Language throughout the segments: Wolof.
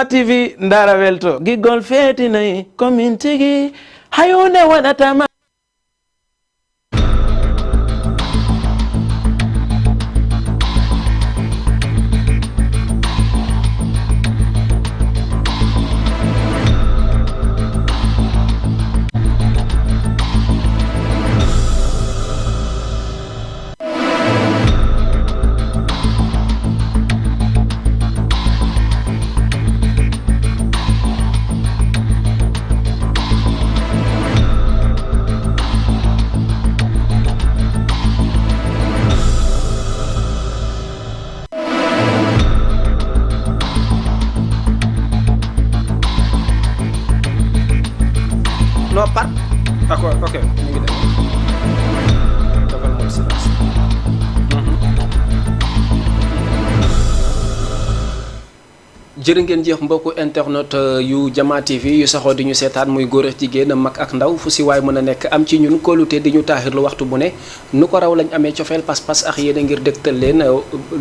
Jama TV ndara welto gigol feti nay community gi hayone wanatama no pat d'accord ok ñu ngi dem dogal mo silence jërë ngeen jëf mbokku internet yu Jama TV yu saxoo di ñu seetaan muy góor ak jigéen mag ak ndaw fu si waay mën a nekk am ci ñun kóolute di ñu taaxirlu waxtu bu ne nu ko raw lañ amee cofeel pas-pas ak yéen a ngir dëgtal leen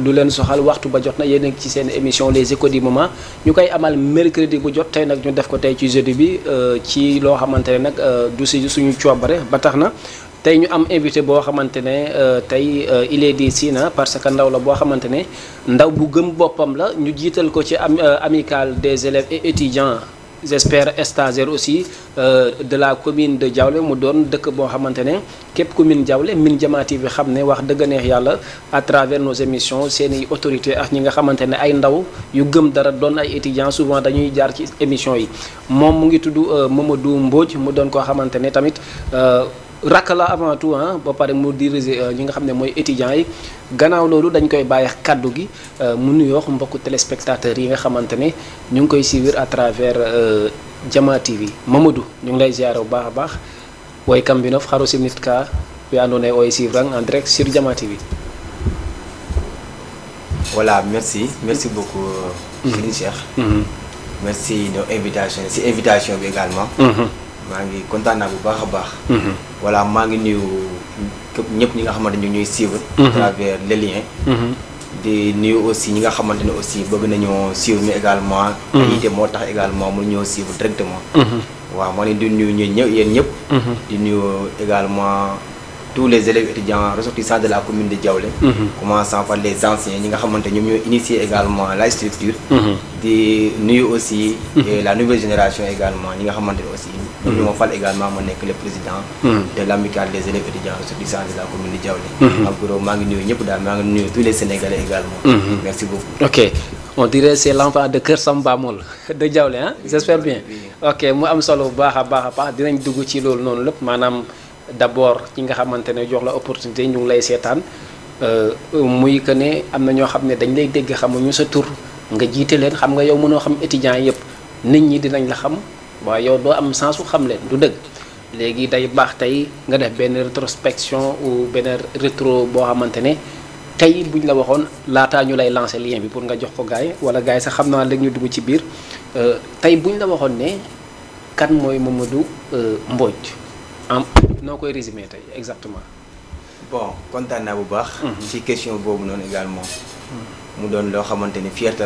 lu leen soxal waxtu ba jot na yéen a ngi ci seen émission les échos du moment ñu koy amal mercredi bu jot tey nag ñu def ko tey ci jeudi bi ci loo xamante ne nag du si suñu coobare ba tax na tey ñu am invité boo xamante ne tey il est des Sina parce que ndaw la boo xamante ne ndaw bu gëm boppam la ñu jiital ko ci amicale des élèves et étudiants j'espère stagiaires aussi de la commune de Diaoulé mu doon dëkk boo xamante ne képp commune Diaoulé min Jama TV bi xam ne wax dëgg neex yàlla à travers nos émissions seeni autorités ak ñi nga xamante ne ay ndaw yu gëm dara doon ay étudiants souvent dañuy jaar ci émission yi moom mu ngi tudd Mamadou Mbodj mu doon koo xamante ne tamit rakk la avant tout ba pare mu diriger ñi nga xam ne mooy étudiants yi gannaaw loolu dañ koy bàyyi kaddu gi mu nuyoo mbokku téléspectateurs yi nga xamante ne ñu ngi koy suivre à travers Jama TV Mamadou ñu ngi lay ziare bu baax a baax way kambinof xaro simnit ka wi andoona yee oy suivre en direct sur Jama TV. Voilà, merci beaucoup Serigne Cheikh. Merci de invitation si invitation bi également. maa ngi kontaan naa bu baax a baax. voilà maa ngi nuyu ñëpp ñi nga xamante ne ñuy suivre. à travers les liens. di nuyu aussi ñi nga xamante ne aussi bëgg nañoo suivre mais également. ay idée moo tax également mu ñëw suivre directement. waaw maa leen di nuyu yéen ñëpp. di nuyu également tous les élèves étudiants ressortissants de la commune de Diaoulé. Commençant par les anciens ñi nga xamante ñoom ñoo initié également la structure. di nuyu aussi la nouvelle génération également ñi nga xamante ne aussi ñoom ñoo ma fal également ma nekk le président de l'amicale des élèves étudiants ressortissants de la commune de Diaoulé. en gros maa ngi nuyu ñëpp daal maa ngi nuyu tous les Sénégalais également. merci beaucoup. ok on dirait c'est l'enfant de Kër Samba Mol de Diaoulé j'espère bien. ok mu am solo bu baax a baax dinañ dugg ci loolu noonu lépp maanaam d'abord ci nga xamante ne jox la opportunité ñu ngi lay seetaan muy que ne am na ñoo xam ne dañ lay dégg xamuñu sa tur nga jiite leen xam nga yow mënoo xam étudiants yëpp nit ñi dinañ la xam waaye yow doo am sensu xam leen du dëgg léegi day baax tey nga def benn rétrospection ou benn rétro boo xamante ne tey buñ la waxoon laataa ñu lay lancer lien bi pour nga jox ko gars yi wala gars yi sax xam naa léegi ñu dugg ci biir tey buñ la waxoon ne kan mooy Mamadou Mbodj noo koy résumer tey exactement. bon kontaan naa bu baax. ci question boobu noonu également. mu doon loo xamante ni fierté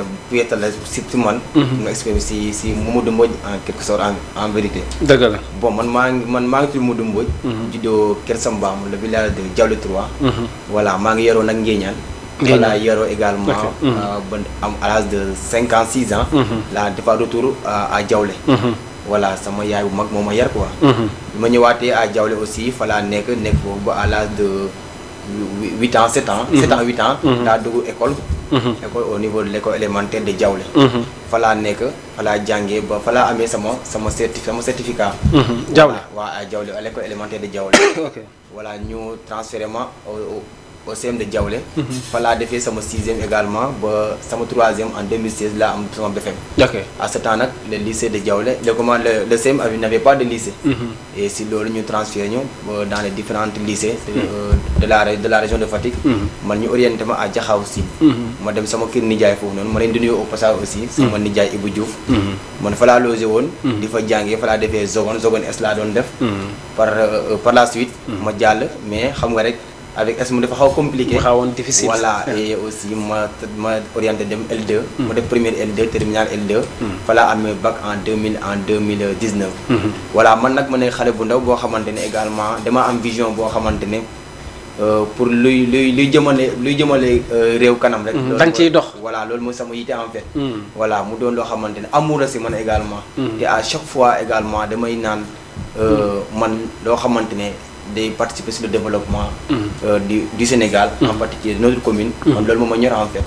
la si man. mu exprimer si Mamadou Mbodj en quelque sorte en vérité. dëgg la bon man maa ngi tudd Mamadou Mbodj. juddoo Kër Samba Mol le village de Diaoulé 3. voilà maa ngi yaroo nag Ngéñaan. voilà yaroo également. ba am à l'âge de 56 ans. la defa retour à Diaoulé. voilà sama yaay bu mag moo ma yar quoi. bi ma ñëwaatee à Diaoulé aussi fa laa nekk foofu ba à l'âge de 8 ans 7 ans. 7 ans 8 ans. daa dugg école au niveau de l'école élémentaire de Diaoulé. fa laa nekk fa laa jàngee ba fa laa amee sama certificat. Diaoulé waaw à Diaoulé à l'école élémentaire de Diaoulé. ok voilà ñu transféré ma au CM de Diaoulé. fa laa defee sama 6e également ba sama 3e en 2016 laa am sama BFEM. ok à ce temps nag le lycée de Diaoulé le CM n'avait pas de lycée. et si loolu ñu transféré ñu dans les différents lycées. de la région de Fatick. man ñu orienté ma à Diakhao Sine. ma dem sama kër nijaay foofu noonu ma leen di nuyu au passage aussi. sama nijaay Ibou Diouf. man fa laa logé woon. di fa jàngee fa laa defee seconde S laa doon def. par la suite. ma jàll mais xam nga rek. avec S mu dafa xaw compliqué. mu xawoon difficile. Voilà et aussi ma orienté dem L2. ma def première L2 terminal L2. fa laa amee bac en 2019. voilà man nag ma ne xale bu ndaw boo xamante ne également dama am vision boo xamante ne pour luy jëmale réew kanam rek. da nga ciy dox. voilà loolu mooy sama yite en fait. voilà mu doon loo xamante ne amour la si man également. te à chaque fois également damay naan man loo xamante ne day participer sur le développement. du Sénégal. en particulier de notre commune. man loolu moom ma ñor en fait.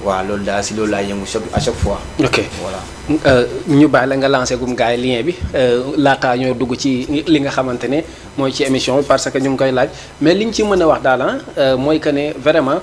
waaw loolu daal si loolu laay yëngu à chaque fois. ok voilà. ñu bàyyi la nga lancé gum gars yi lien bi laataa ñoo dugg ci li nga xamante ne mooy ci émission bi parce que ñu ngi koy laaj mais liñ ci mën a wax daal mooy que ne vraiment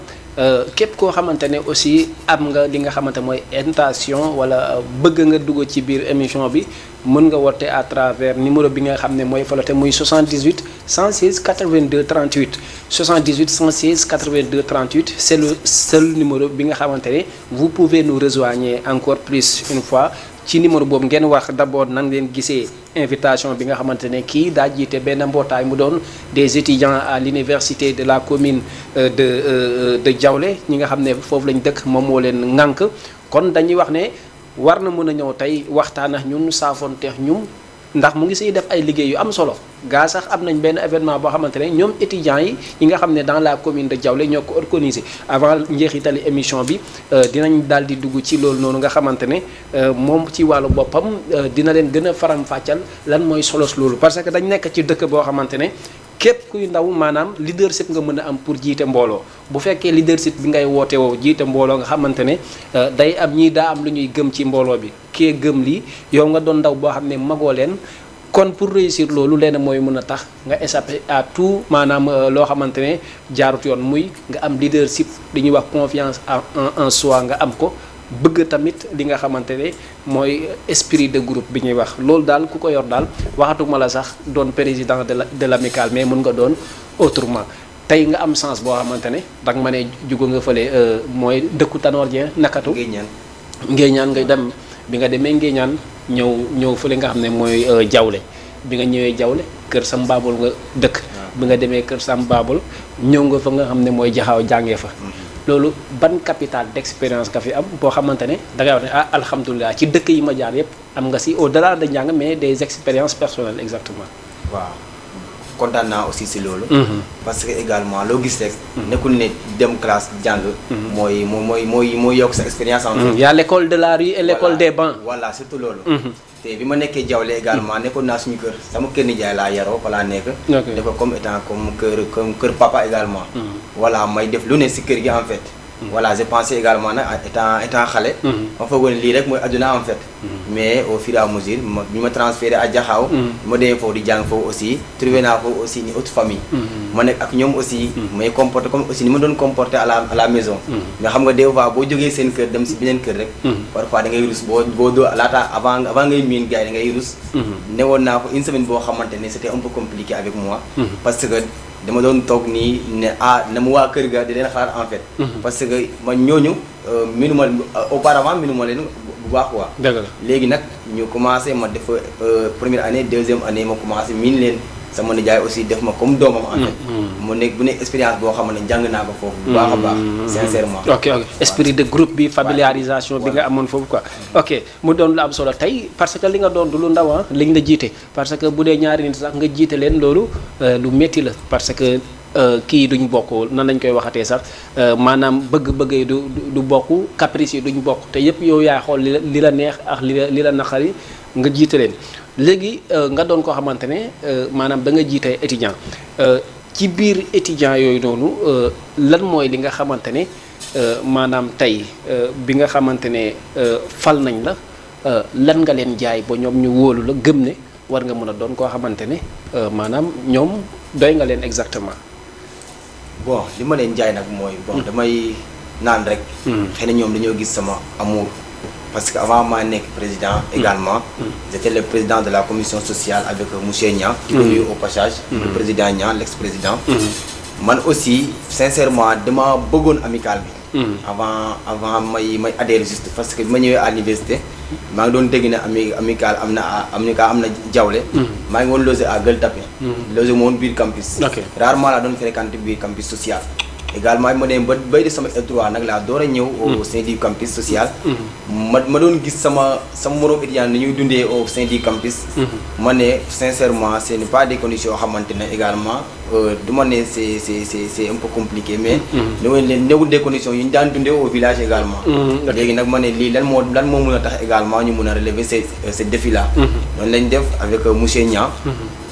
képp koo xamante ne aussi am nga li nga xamante mooy intention wala bëgg nga dugg ci biir émission bi mën nga woote à travers numéro bi nga xam ne mooy folote muy 78 116 82 38 78 116 82 38 c'est le seul numéro bi nga xamante ne vous pouvez nous rejoindre encore plus une fois ci numéro boobu ngeen wax d'abord nan leen gisee invitation bi nga xamante ne kii daa jiite benn mbootaay mu doon des étudiants à l'université de la commune de Diaoulé ñi nga xam ne foofu lañ dëkk moom moo leen ŋànk kon dañuy wax ne war na mën a ñëw tey waxtaan ak ñun saafonteex ñun ndax mu ngi siy def ay liggéey yu am solo gaa sax am nañ benn événement boo xamante ne ñoom étudiants yi nga xam ne dans la commune de Diaoulé ñoo ko organisé avant njeexitali émission bi dinañ daal di dugg ci loolu noonu nga xamante ne moom ci wàllu boppam dina leen gën a faram-fàccal lan mooy solos loolu parce que dañ nekk ci dëkk boo xamante ne képp kuy ndaw maanaam leadership nga mën a am pour jiite mbooloo bu fekkee leadership bi ngay woote woo jiite mbooloo nga xamante ne day am ñii daa am lu ñuy gëm ci mbooloo bi kee gëm lii yow nga doon ndaw boo xam ne magoo leen kon pour réussir loolu leen mooy mën a tax nga échapper à tout maanaam loo xamante ne jaarut yoon muy nga am leadership li ñuy wax confiance en soi nga am ko bëgg tamit li nga xamante ne mooy esprit de groupe bi ñuy wax loolu daal ku ko yor daal waxatuma la sax doon président de l'amicale mais mën nga doon autrement tey nga am chance boo xamante ne danga ma ne jugo nga fële mooy dëkku Tanor Dieng nakatu Ngéeñaan ngay dem bi nga demee Ngéeñaan ñëw fële nga xam ne mooy Diaoulé bi nga ñëwee Diaoulé kër Sam Babul nga dëkk bi nga demee kër Sam Babul ñëw nga fa nga xam ne mooy Jaxaaw jàngee fa loolu ban capital d'expérience nga fi am boo xamante ne dangay wax ne alhamdulilah ci dëkk yi ma jaar yëpp am nga si au-delà de njàng mais des expériences personnelles exactement. waaw kontaan naa aussi si loolu. parce que également loo gis rek. nekkul ne dem classe jàng. mooy yokk sa expérience en fait. y a l'école de la rue et l'école des bancs. voilà surtout loolu. te bi ma nekkee Diaoulé également nekkoon naa suñu kër sama kër nijaay laa yaroo fa laa nekk. dafa comme étant comme kër papa également. voilà may def lu ne si kër gi en fait. voilà j'ai pensé également nag étant xale. ma foogoon lii rek mooy adduna en fait. mais au fur et à mesure bi ma transféré à Jaxaaw. ma demee foofu di jàng foofu aussi trouvé naa foofu aussi ni autre famille. ma nekk ak ñoom aussi may comporté comme aussi ni ma doon comporté à la maison. nga xam nga des fois boo jógee seen kër dem si beneen kër rek. parfois da ngay rus boo doo laata avant ngay miin gars yi da ngay rus. newoon naa ko une semaine boo xamante ne c'était un peu compliqué avec moi. parce que dama doon toog nii ne na mu waa kër ga di leen xalaat en fait. parce que man ñooñu minuma auparavant minuma leen bu baax quoi. dëgg la léegi nag ñu commencé ma def première année deuxième année ma commencé miin leen sama nijaay aussi def ma comme doomam en fait. mu nekk bu nekk expérience boo xam ne jàng naa ko foofu. bu baax a baax sincèrement. ok esprit de groupe bi familiarisation bi nga amoon foofu quoi. ok mu doon lu am solo tey parce que li nga doon du lu ndaw liñ la jiite parce que bu dee ñaari nit sax nga jiite leen loolu lu métti la parce que. kii duñ bokk nan lañ koy waxatee sax maanaam bëgg-bëgg yi du bokk caprice yi duñ bokk te yëpp yow yaay xool li la neex ak li la naqari nga jiite leen léegi nga doon koo xamante ne maanaam da nga jiite étudiant ci biir étudiant yooyu noonu lan mooy li nga xamante ne maanaam tey bi nga xamante ne fal nañ la lan nga leen jaay ba ñoom ñu wóolu la gëm ne war nga mën a doon koo xamante ne maanaam ñoom doy nga leen exactement. bon li ma leen jaay nag mooy bon damay naan rek xëy na ñoom dañoo gis sama amour parce que avant maa nekk président également j'étais le président de la commission sociale avec monsieur Niang qui est connu au passage le président Niang l'ex-président man aussi sincèrement dama bëggoon amicale bi avant may adhérer juste parce que bi ma ñëwee à l'université maa ngi doon dégg ne amical am na Diawlé. maa ngi woon logé à Gueule Tapée. logé ma woon biir campus. rarement laa doon fréquenté biir campus social. également ma dem ba bay de sama L3 nag laa door a ñëw au sein du campus social. ma doon gis sama moroom étudiant ni ñuy dundee au sein du campus. ma ne sincèrement ce n'est pas des conditions yoo xamante ne également du ma ne c'est un peu compliqué mais. newul des conditions yu ñu daan dundee au village également. léegi nag ma ne lii lan moo mën a tax également ñu mën a relever ce défi là. noonu lañ def avec monsieur Niang.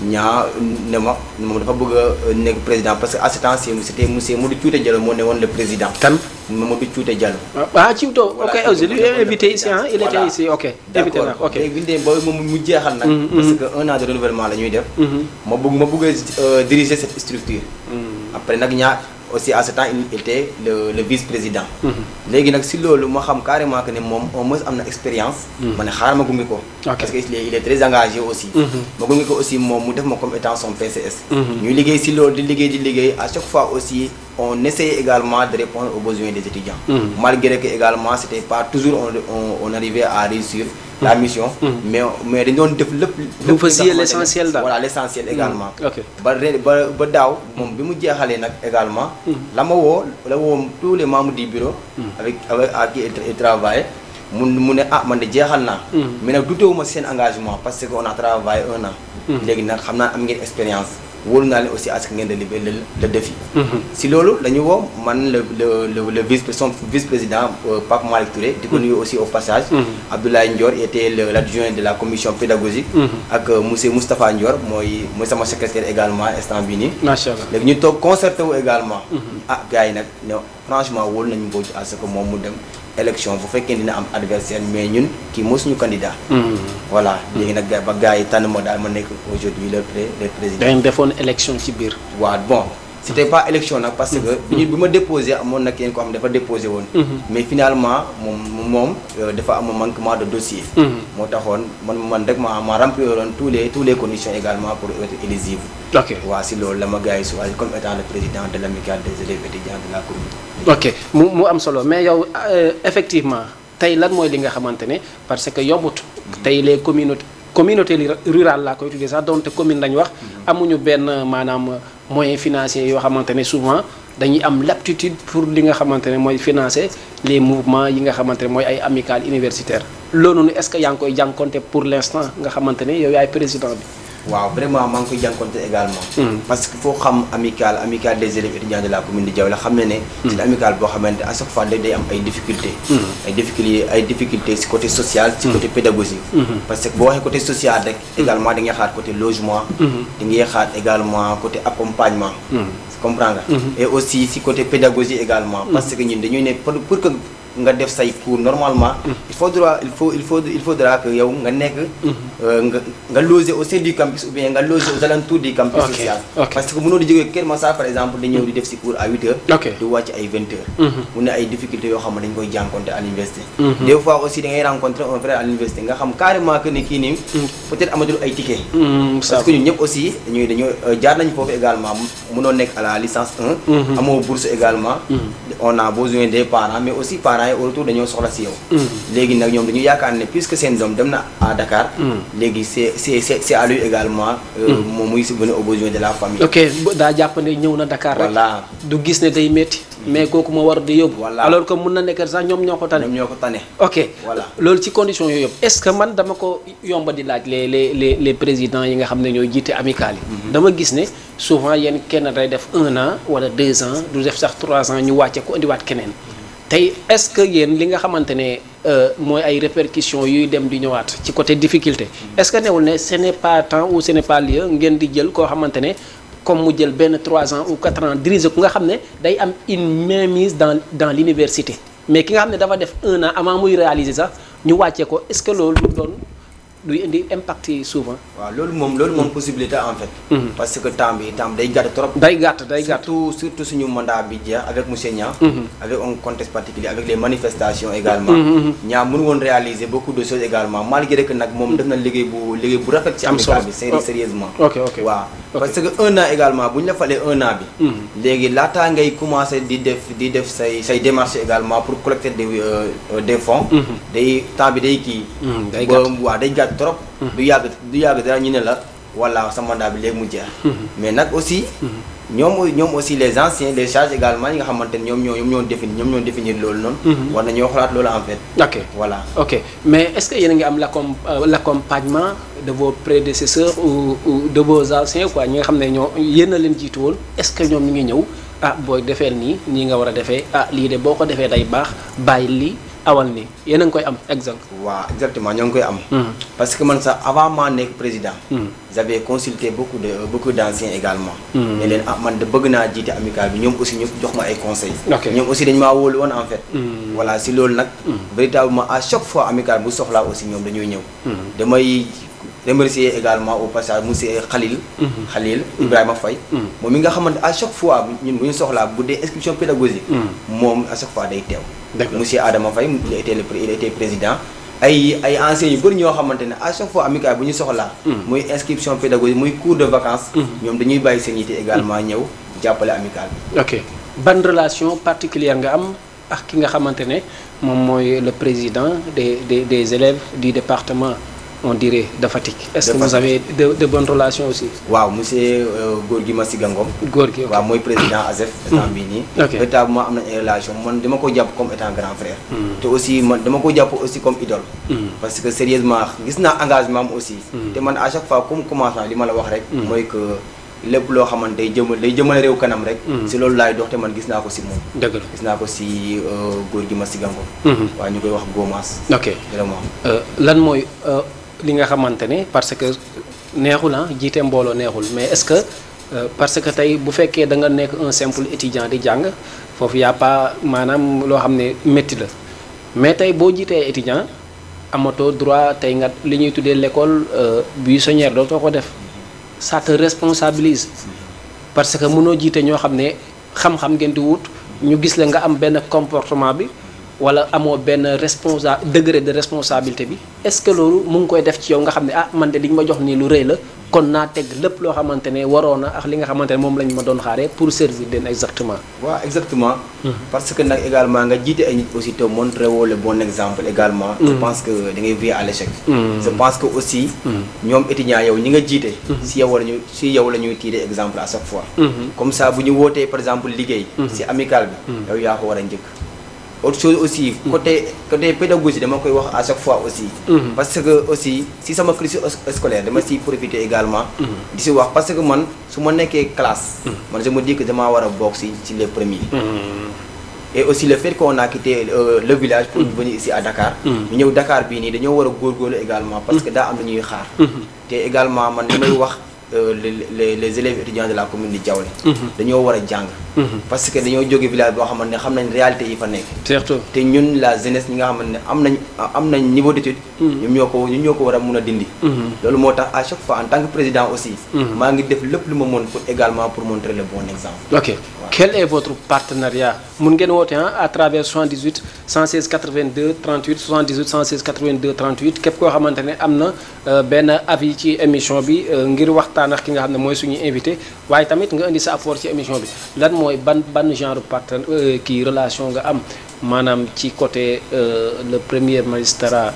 Niang ne ma moom dafa bëgg a nekk président parce que à ce temps c'était monsieur Modou Thioute Diallo moo ne woon le président. kan Modou Thioute Diallo. ah Thioute ok aujourd'hui invité ici ah il était ici ok. invité na ok léegi bi ba mu jeexal nag. parce que 1 an de renouvellement la ñuy def. ma bëgg a diriger cette structure. après nag Niang aussi à ce temps il était le vice-président. léegi nag si loolu ma xam carrément que ne moom au moins am na expérience. ma ne xaaral ma gunge ko. parce que il est très engagé aussi. ma gunge ko aussi moom mu def ma comme étant son PCS. ñuy liggéey si loolu di liggéey à chaque fois aussi on essayait également de répondre aux besoins des étudiants. malgré que également c'était pas toujours on arrivait à réussir la mission. mais dañu doon def lépp. vous faisiez l'essentiel daal voilà l'essentiel également. ba daaw moom bi mu jeexalee nag également. la woo tous les membres du bureau. avec à qui il travaille. mu ne man de jeexal naa. mais nag dutewuma seen engagement parce que on a travaillé 1 an. léegi nag xam naa am ngeen expérience. wóolu naa leen aussi à ce que ngeen relever le défi. si loolu dañu woo man le vice-président Pape Malick Touré. di ko nuyu aussi au passage. Abdoulaye Ndior était l'adjoint de la commission pédagogique. ak monsieur Moustapha Ndior mooy sama secrétaire également instant bii nii. macha allah léegi ñu toog concerté wu également. gars yi nag franchement wóolu nañu Mbodj à ce que moom mu dem élection bu fekkee dina am adversaire mais ñun kii moo suñu candidat. voilà léegi nag ba gars yi tànn ma daal ma nekk aujourd'hui le président. da ngeen defoon élection ci biir. waaw bon c'était pas élection nag parce que. bi ma déposé amoon na kenn koo xam ne dafa déposé woon. mais finalement moom dafa am manquement de dossier. moo taxoon man rek ma remplir woon tous les conditions également pour être éligible. ok waaw si loolu la ma gars yi choisi comme étant le président de l'amicale des élèves étudiants de la commune. ok mu am solo mais yow effectivement tey lan mooy li nga xamante ne parce que yombut. tey les communauté rurale laa koy tuddee sax donte commune lañ wax. amuñu benn maanaam moyen financier yoo xamante ne souvent dañuy am l'aptitude pour li nga xamante ne mooy financer les mouvements yi nga xamante ne mooy ay amicales universitaires loolu noonu est-ce que yaa ngi koy jànkonte pour l'instant nga xamante ne yow yaay président bi. waaw vraiment maa ngi koy jànkonte également. parce que foo xam amicale des élèves étudiants de la commune de Diaoulé xam ne ne. c'est amicale boo xamante à chaque fois day am ay difficultés. ay difficultés ci côté social. ci côté pédagogique. parce que boo waxee côté social rek. également da ngay xaar côté logement. da ngay xaar également côté accompagnement. comprendre nga. et aussi ci côté pédagogie également. parce que ñun dañuy ne pour que nga def say cours normalement. il faudra que yow nga nekk. nga loger au sein du campus ou bien nga loger aux alentours du campus social. parce que mënoo di jógee Keur Massar par exemple di ñëw di def si cours à 8h. di wàcc ay 20h. mu ne ay difficultés yoo xam ne dañ koy jànkonte à l'université. des fois aussi da ngay rencontrer un frère à l'université nga xam carrément que ni kii nii. peut-être amatul ay tickets. parce que ñun ñëpp aussi dañoo jaar nañu foofu également mënoo nekk à la licence 1. amoo bourse également. on a besoin des parents mais aussi parents yi au retour dañoo soxla si yow. léegi nag ñoom dañu yaakaar ne puisque seen doom dem na à Dakar. léegi c'est à lui également. moom muy subvenir aux besoins de la famille. ok daa jàpp ne ñëw na Dakar rek. voilà du gis ne day métti. mais kooku moo war di yóbbu. voilà alors que mun na nekk sax ñoom ñoo ko tane. ñoom ñoo ko tane. ok voilà loolu ci conditions yooyu yëpp est-ce que man dama ko yomba di laaj les présidents yi nga xam ne ñooy jiite amicales yi. dama gis ne souvent yéen kenn day def 1 an wala 2 ans du def sax 3 ans ñu wàcce ko indiwaat keneen. tey est-ce que yéen li nga xamante ne mooy ay répercussions yuy dem di ñëwaat ci côté difficulté est-ce que newul ne ce n'est pas temps ou ce n'est pas lieu ngeen di jël koo xamante ne comme mu jël benn 3 ans ou 4 ans diriger ku nga xam ne day am une mainmise dans l'université mais ki nga xam ne dafa def 1 an avant muy réaliser sax ñu wàccee ko est-ce que loolu duy indi impact yi souvent. waaw loolu moom possibilité en fait. parce que temps day gàtt trop. day gàtt surtout suñu mandat bi jeex avec monsieur Niang. avec un contexte particulier avec les manifestations également. Niang mënu woon réaliser beaucoup de choses également malgré que nag moom def na liggéey bu rafet ci amicale bi sérieusement. ok waaw parce que 1 an également bu ñu la falee 1 an bi. léegi laataa ngay commencer di def say démarches également pour collecter des fonds. day temps bi day kii. day gàtt trop. du yàgg dara ñu ne la wala sa mandat bi léegi mu jeex. mais nag aussi. ñoom aussi les anciens les charges également yi nga xamante ne ñoom ñoo définir loolu noonu. war nañoo xalaat loolu en fait. ok voilà ok mais est-ce que yéen a ngi am l'accompagnement de vos prédécesseurs ou de vos anciens quoi ñi nga xam ne yéen a leen jiitu woon est-ce que ñoom ñu ngi ñëw booy defee nii nga war a defee lii de boo ko defee day baax bàyyi lii awal nii yéen a ngi koy am exemple. waaw exactement ñoo ngi koy am. parce que man sax avant maa nekk président. j'avais consulté beaucoup d'anciens également. ne leen man de bëgg naa jiite amicale bi ñoom aussi ñu jox ma ay conseils. ñoom aussi dañu maa wóolu woon en fait. voilà si loolu nag. véritablement à chaque fois amicale bu soxlaa aussi ñoom dañuy ñëw. damay remercier également au passage monsieur Khalil Ibrahima Faye. moom mi nga xamante à chaque fois ñun bu ñu soxlaa bu dee inscription pédagogique. moom à chaque fois day teew. monsieur Adama Faye il était président. ay anciens yu bëri ñoo xamante ne à chaque fois amicale bu ñu soxlaa. muy inscription pédagogique muy cours de vacances. ñoom dañuy bàyyi seen yitte également ñëw jàppale amicale bi. ok ban relation particulière nga am ak ki nga xamante ne moom mooy le président des élèves du département on dirait de Fatick. est-ce que vous avez de bonnes relations aussi. waaw monsieur Gorgui Massiga Ngom. Gorgui ok waaw mooy président ASEF. état bii nii. ok véritablement am nañ ay relation man dama ko jàpp comme étant grand frère. te aussi man dama ko jàpp aussi comme idole. parce que sérieusement gis naa engagement am aussi. te man à chaque fois comme commencement li ma la wax rek. mooy que lépp loo xamante day jëmale réew kanam rek. si loolu laay dox te man gis naa ko si moom. dëgg la gis naa ko si Gorgui Massiga Ngom. waaw ñu koy wax Gomas. ok vraiment. lan mooy. li nga xamante ne parce que neexul jiite mbooloo neexul mais est-ce que parce que tey bu fekkee da nga nekk un simple étudiant di jàng foofu y a pas maanaam loo xam ne métti la mais tey boo jiitee étudiant amatoo droit tey nga li ñuy tuddee l'école buissonnière dootoo ko def ça te responsabilise parce que mënoo jiite ñoo xam ne xam-xam ngeen di wut ñu gis la nga am benn comportement bi wala amoo benn degré de responsabilité bi est-ce que loolu mu ngi koy def ci yow nga xam ne man de li ñu ma jox nii lu rëy la kon naa teg lépp loo xamante ne waroon na ak li nga xamante ne moom lañ ma doon xaaree pour servir leen exactement. waaw exactement. parce que nag également nga jiite ay nit aussi te montrer woo le bon exemple également. je pense que da ngay vouer à l'échec. je pense que aussi. ñoom étudiants yow ñi nga jiite. si yow la ñuy tirer exemple à chaque fois. comme ça bu ñu wootee par exemple liggéey. si amicale bi. yow yaa ko war a njëkk. autre chose aussi côté pédagogie dama koy wax à chaque fois aussi. parce que aussi si sama cursus scolaire dama siy profiter également. di si wax parce que man su ma nekkee classe. man je me dis que damaa war a bokk ci les premiers. et aussi le fait qu'on a quitté le village pour venir ici à Dakar. ñu ñëw Dakar bii nii dañoo war a góorgóorlu également parce que daa am lu ñuy xaar. te également man damay wax. les élèves étudiants de la commune de Diaoulé dañoo war a jàng parce que dañoo jóge village boo xamante ne xam nañ réalité yi fa nekk surtout te ñun la jeunesse ñi nga xamante ne am nañ niveau d'étude ñun ñoo ko war a mun a dindi loolu moo tax à chaque fois en tant que président aussi maa ngi def lépp lu ma mën pour également pour montrer le bon exemple. ok quel est votre partenariat mun ngeen woote à travers 78 116 82 38 78 116 82 38 képp koo xamante ne am na benn avis ci émission bi ngir waxtaan ak ki nga xam ne mooy suñu invité waaye tamit nga indi sa apport ci émission bi lan mooy ban genre relation nga am maanaam ci côté le premier magistrat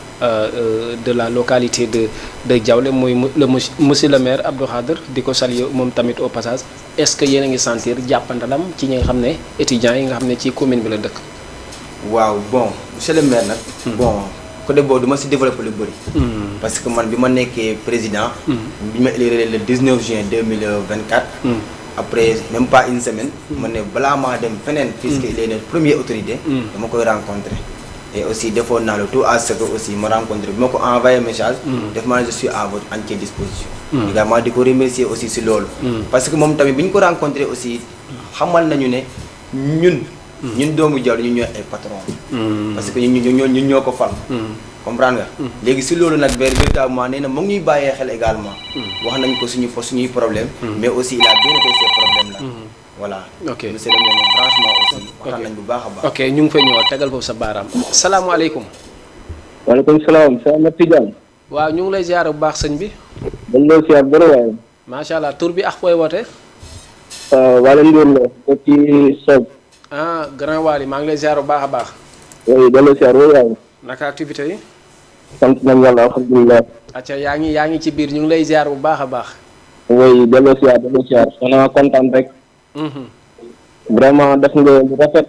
de la localité de Diaoulé mooy le monsieur le maire Abdou Khader di ko saluer moom tamit au passage est-ce que yéen a ngi sentir jàppandalam ci ñi nga xam ne étudiants yi nga xam ne ci commune bi la dëkk. waaw bon monsieur le maire nag. bon côté boobu duma si développer lu bëri. parce que man bi ma nekkee président. bi ma élire le 19 juin 2024. après même pas une semaine. ma ne balaa maa dem feneen. puisque il est notre première autorité. dama koy rencontrer. et aussi defoon naa le tout à ce que aussi ma rencontré bi ma ko envoyé message. def ma ne je suis à votre entière disposition. également di ko remercier aussi si loolu. parce que moom tamit bi ñu ko rencontré aussi xamal nañu ne ñun doomu Diaoulé ñun ñooy ay patron parce que ñun ñoo ko fal. comprendre nga. léegi si loolu nag véritablement nee na mu ngi ñuy bàyyee xel également. wax nañ ko suñuy problème. mais aussi il a bien noté ces problèmes là. voilà. ok monsieur le maire moom franchement aussi. waxtaan nañ bu baax a baax. ok ñu ngi fay ñëwaat tegal foofu sa baaraam. salaamaaleykum. waaleykum salaam Cheikh Ahmed Tidiane. waaw ñu ngi lay ziar bu baax sëñ bi. dañ lay ziar bëri waaye. macha allah tur bi ak fooy woote. Waly Ndour la ko ci Sob. ah grand Waly maa ngi lay ziar bu baax a baax. oui dañ lay ziar wala waaye. naka activité yi. sant nañ yàlla alhamdulilah. acca yaa ngi ci biir ñu ngi lay ziar bu baax a baax. oui delloo ziar xanaa kontaan rek. vraiment def nga lu rafet.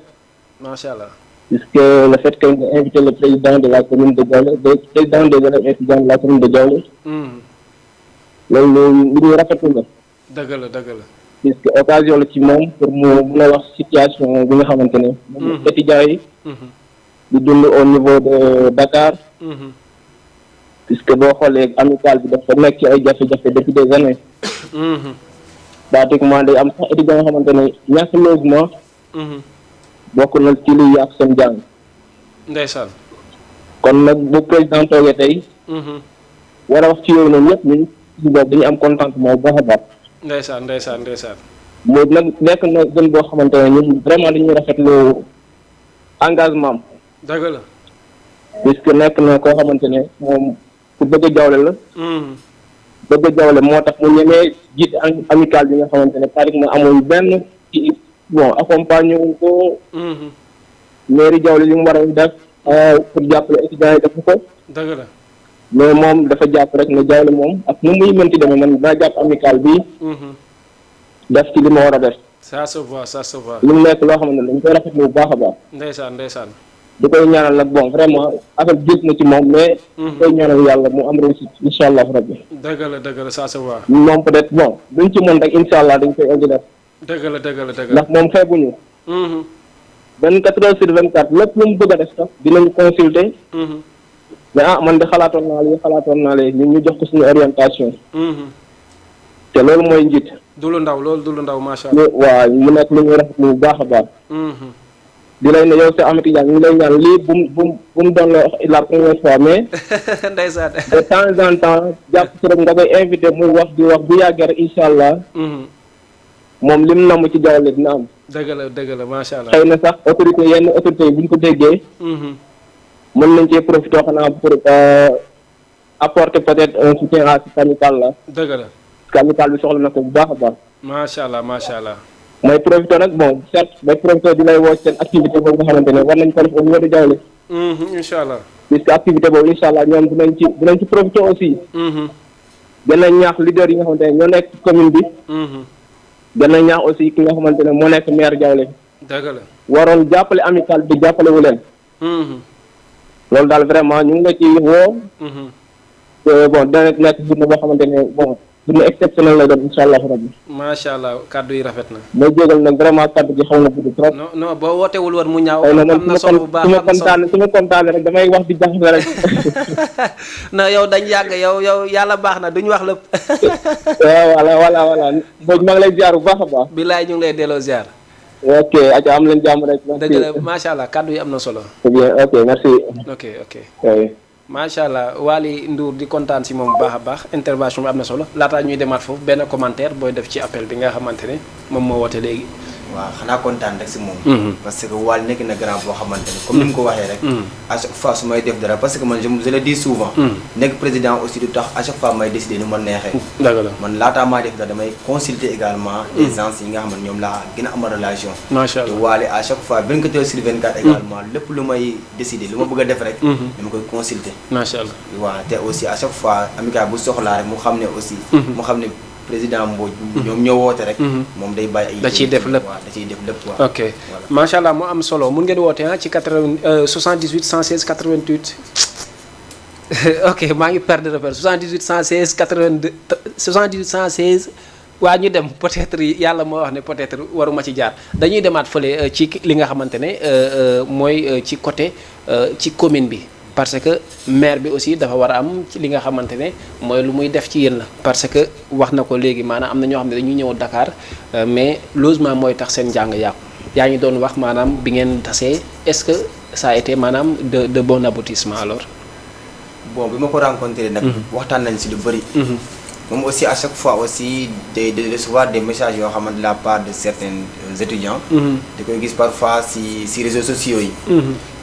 macha allah. puisque le fait que nga invité le président de la commune de Diaolé le président des élèves étudiants de la commune de Diaolé. loolu lu ñuy rafetlu la. dëgg la. puisque occasion la ci moom pour mu mun a wax situation bi nga xamante ne. moom étudiants yi. di dund au niveau de Dakar. puisque boo xoolee amical bi dafa nekk ci ay jafe-jafe depuis des années. pratiquement day am sax étudiants yoo xamante ne ñàkk logement. bokk na ci luy yàq seen jàng. ndeysaan. kon nag bu président toogee tey. war a wax ci yooyu noonu yëpp ñun si boobu dañuy am contentement bu baax a baax. ndeysaan. mooy nag nekk na gën boo xamante ne ñun vraiment dañuy rafetlu engagement am. dëgg la. puisque nekk na koo xamante ne moom ku bëgg a Diaolé la. bëgg a Diaolé moo tax mu ñemee jiite amical bi nga xamante ne pratiquement amul benn ci accompagner wuñ ko. mairie Diaolé li mu war a def pour jàppale étudiants yi def ko. dëgg la. mais moom dafa jàpp rek ne Diaolé moom ak nu muy mënti demee man daa jàpp amical bi. def ci li ma war a def. ça se voit. li mu nekk loo xamante ne dañ koy rafetlu bu baax a baax. ndeysaan. di koy ñaanal nag bon vraiment affaire bi gis na ci moom mais. di koy ñaanal yàlla mu am réussite incha allah rabbi. dëgg la ça se voit. moom peut être bon buñ ci mën rek incha allah dañ koy egg def. dëgg la. ndax moom xeebuñu. 24 heures sur 24 lépp lu mu bëgg a def sax dinañu consulter. mais man de xalaatoon naa lee ñun ñu jox ko suñu orientation. te loolu mooy njiit. du lu ndaw macha allah. waaw mu nekk lu ñuy rafetlu bu baax a baax. di lay ne yow Cheikh Ahmed Tidiane ñu ngi lay ñaan lii bu mu doon la première fois mais. ndeysaan. de temps en temps jàpp si rek nga koy invité muy wax di wax bu yàggee rek incha allah. moom lim namm ci Diaolé dina am. dëgg la macha allah. xëy na sax yenn autorité yi bu ñu ko déggee. mën nañ cee profité xanaa pour apporter peut-être un soutien à cet amical là. dëgg la. parce que amical bi soxla na ko bu baax a baax. macha allah. mooy profité nag bon certes day profité di lay woo seen activité boobu nga xamante ne war nañ ko def au niveau de Diaolé. incha allah. puisque activité boobu incha allah ñoom dinañ ci profité aussi. gën a ñaax leader yi nga xamante ne ñoo nekk ci commune bi. gën a ñaax aussi ki nga xamante ne moo nekk maire Diaolé. dëgg la. waroon jàppale amical bi jàppale wu leen. loolu daal vraiment ñu ngi la ci woo. bon dana nekk journée boo xamante ne bon journée exceptionnelle la doon incha allah rabbi. macha allah kaddu yi rafet na. may jégal nag vraiment kaddu gi xaw na gudd trop. non boo wootewul woon mu ñaaw. am na solo bu baax su ma kontaanee rek damay wax di jaxase rek. non yow dañ yàgg yow yàlla baax na duñ wax lépp. voilà Mbodj maa ngi lay ziar bu baax a baax. bilaay ñu ngi lay delloo ziar. ok aca am leen jàmm rek. dëgg la macha allah kaddu yi am na solo. c'est bien ok merci. ok. macha allah Waly Ndour di kontaan si moom bu baax a baax intervention bi am na solo laataa ñuy demaat foofu benn commentaire booy def ci appel bi nga xamante ne moom moo woote léegi. waaw xanaa kontaan rek si moom. parce que Waly nekk na grand boo xamante ne comme ni mu ko waxee rek. à chaque fois su may def dara parce que man je le dis souvent. nekk président aussi du tax à chaque fois may décider nu ma neexee. dëgg la man laataa maa def dara damay consulter également. les gens yi nga xam ne ñoom laa gën a am relation. macha allah Waly à chaque fois 24 heures sur 24 également lépp lu may décider lu ma bëgg a def rek. dama koy consulter. macha allah waaw te aussi à chaque fois amical bu soxlaa rek mu xam ne aussi. mu xam ne président Mbodj ñoom ñoo woote rek. moom day bàyyi ay. da ciy def lépp da ciy def lépp waaw. ok macha allah mu am solo mun ngeen woote ci 78 116 88. ok maa ngi perdre repère 78 116 82 78 116. waa ñu dem peut-être yàlla moo wax ne peut-être waruma ci jaar dañuy demaat fële ci li nga xamante ne mooy ci côté ci commune bi. parce que maire bi aussi dafa war a am ci li nga xamante ne mooy lu muy def ci yéen la parce que wax na ko léegi maanaam am na ñoo xam ne dañuy ñëw Dakar mais logement mooy tax seen njàng yàqu yaa ngi doon wax maanaam bi ngeen tasee est-ce que ça a été maanaam de bon aboutissement alors. bon bi ma ko rencontré nag. waxtaan nañ si lu bëri. moom aussi à chaque fois aussi de recevoir des messages yoo xamante de la part de certains étudiants. di koy gis parfois si réseaux sociaux yi.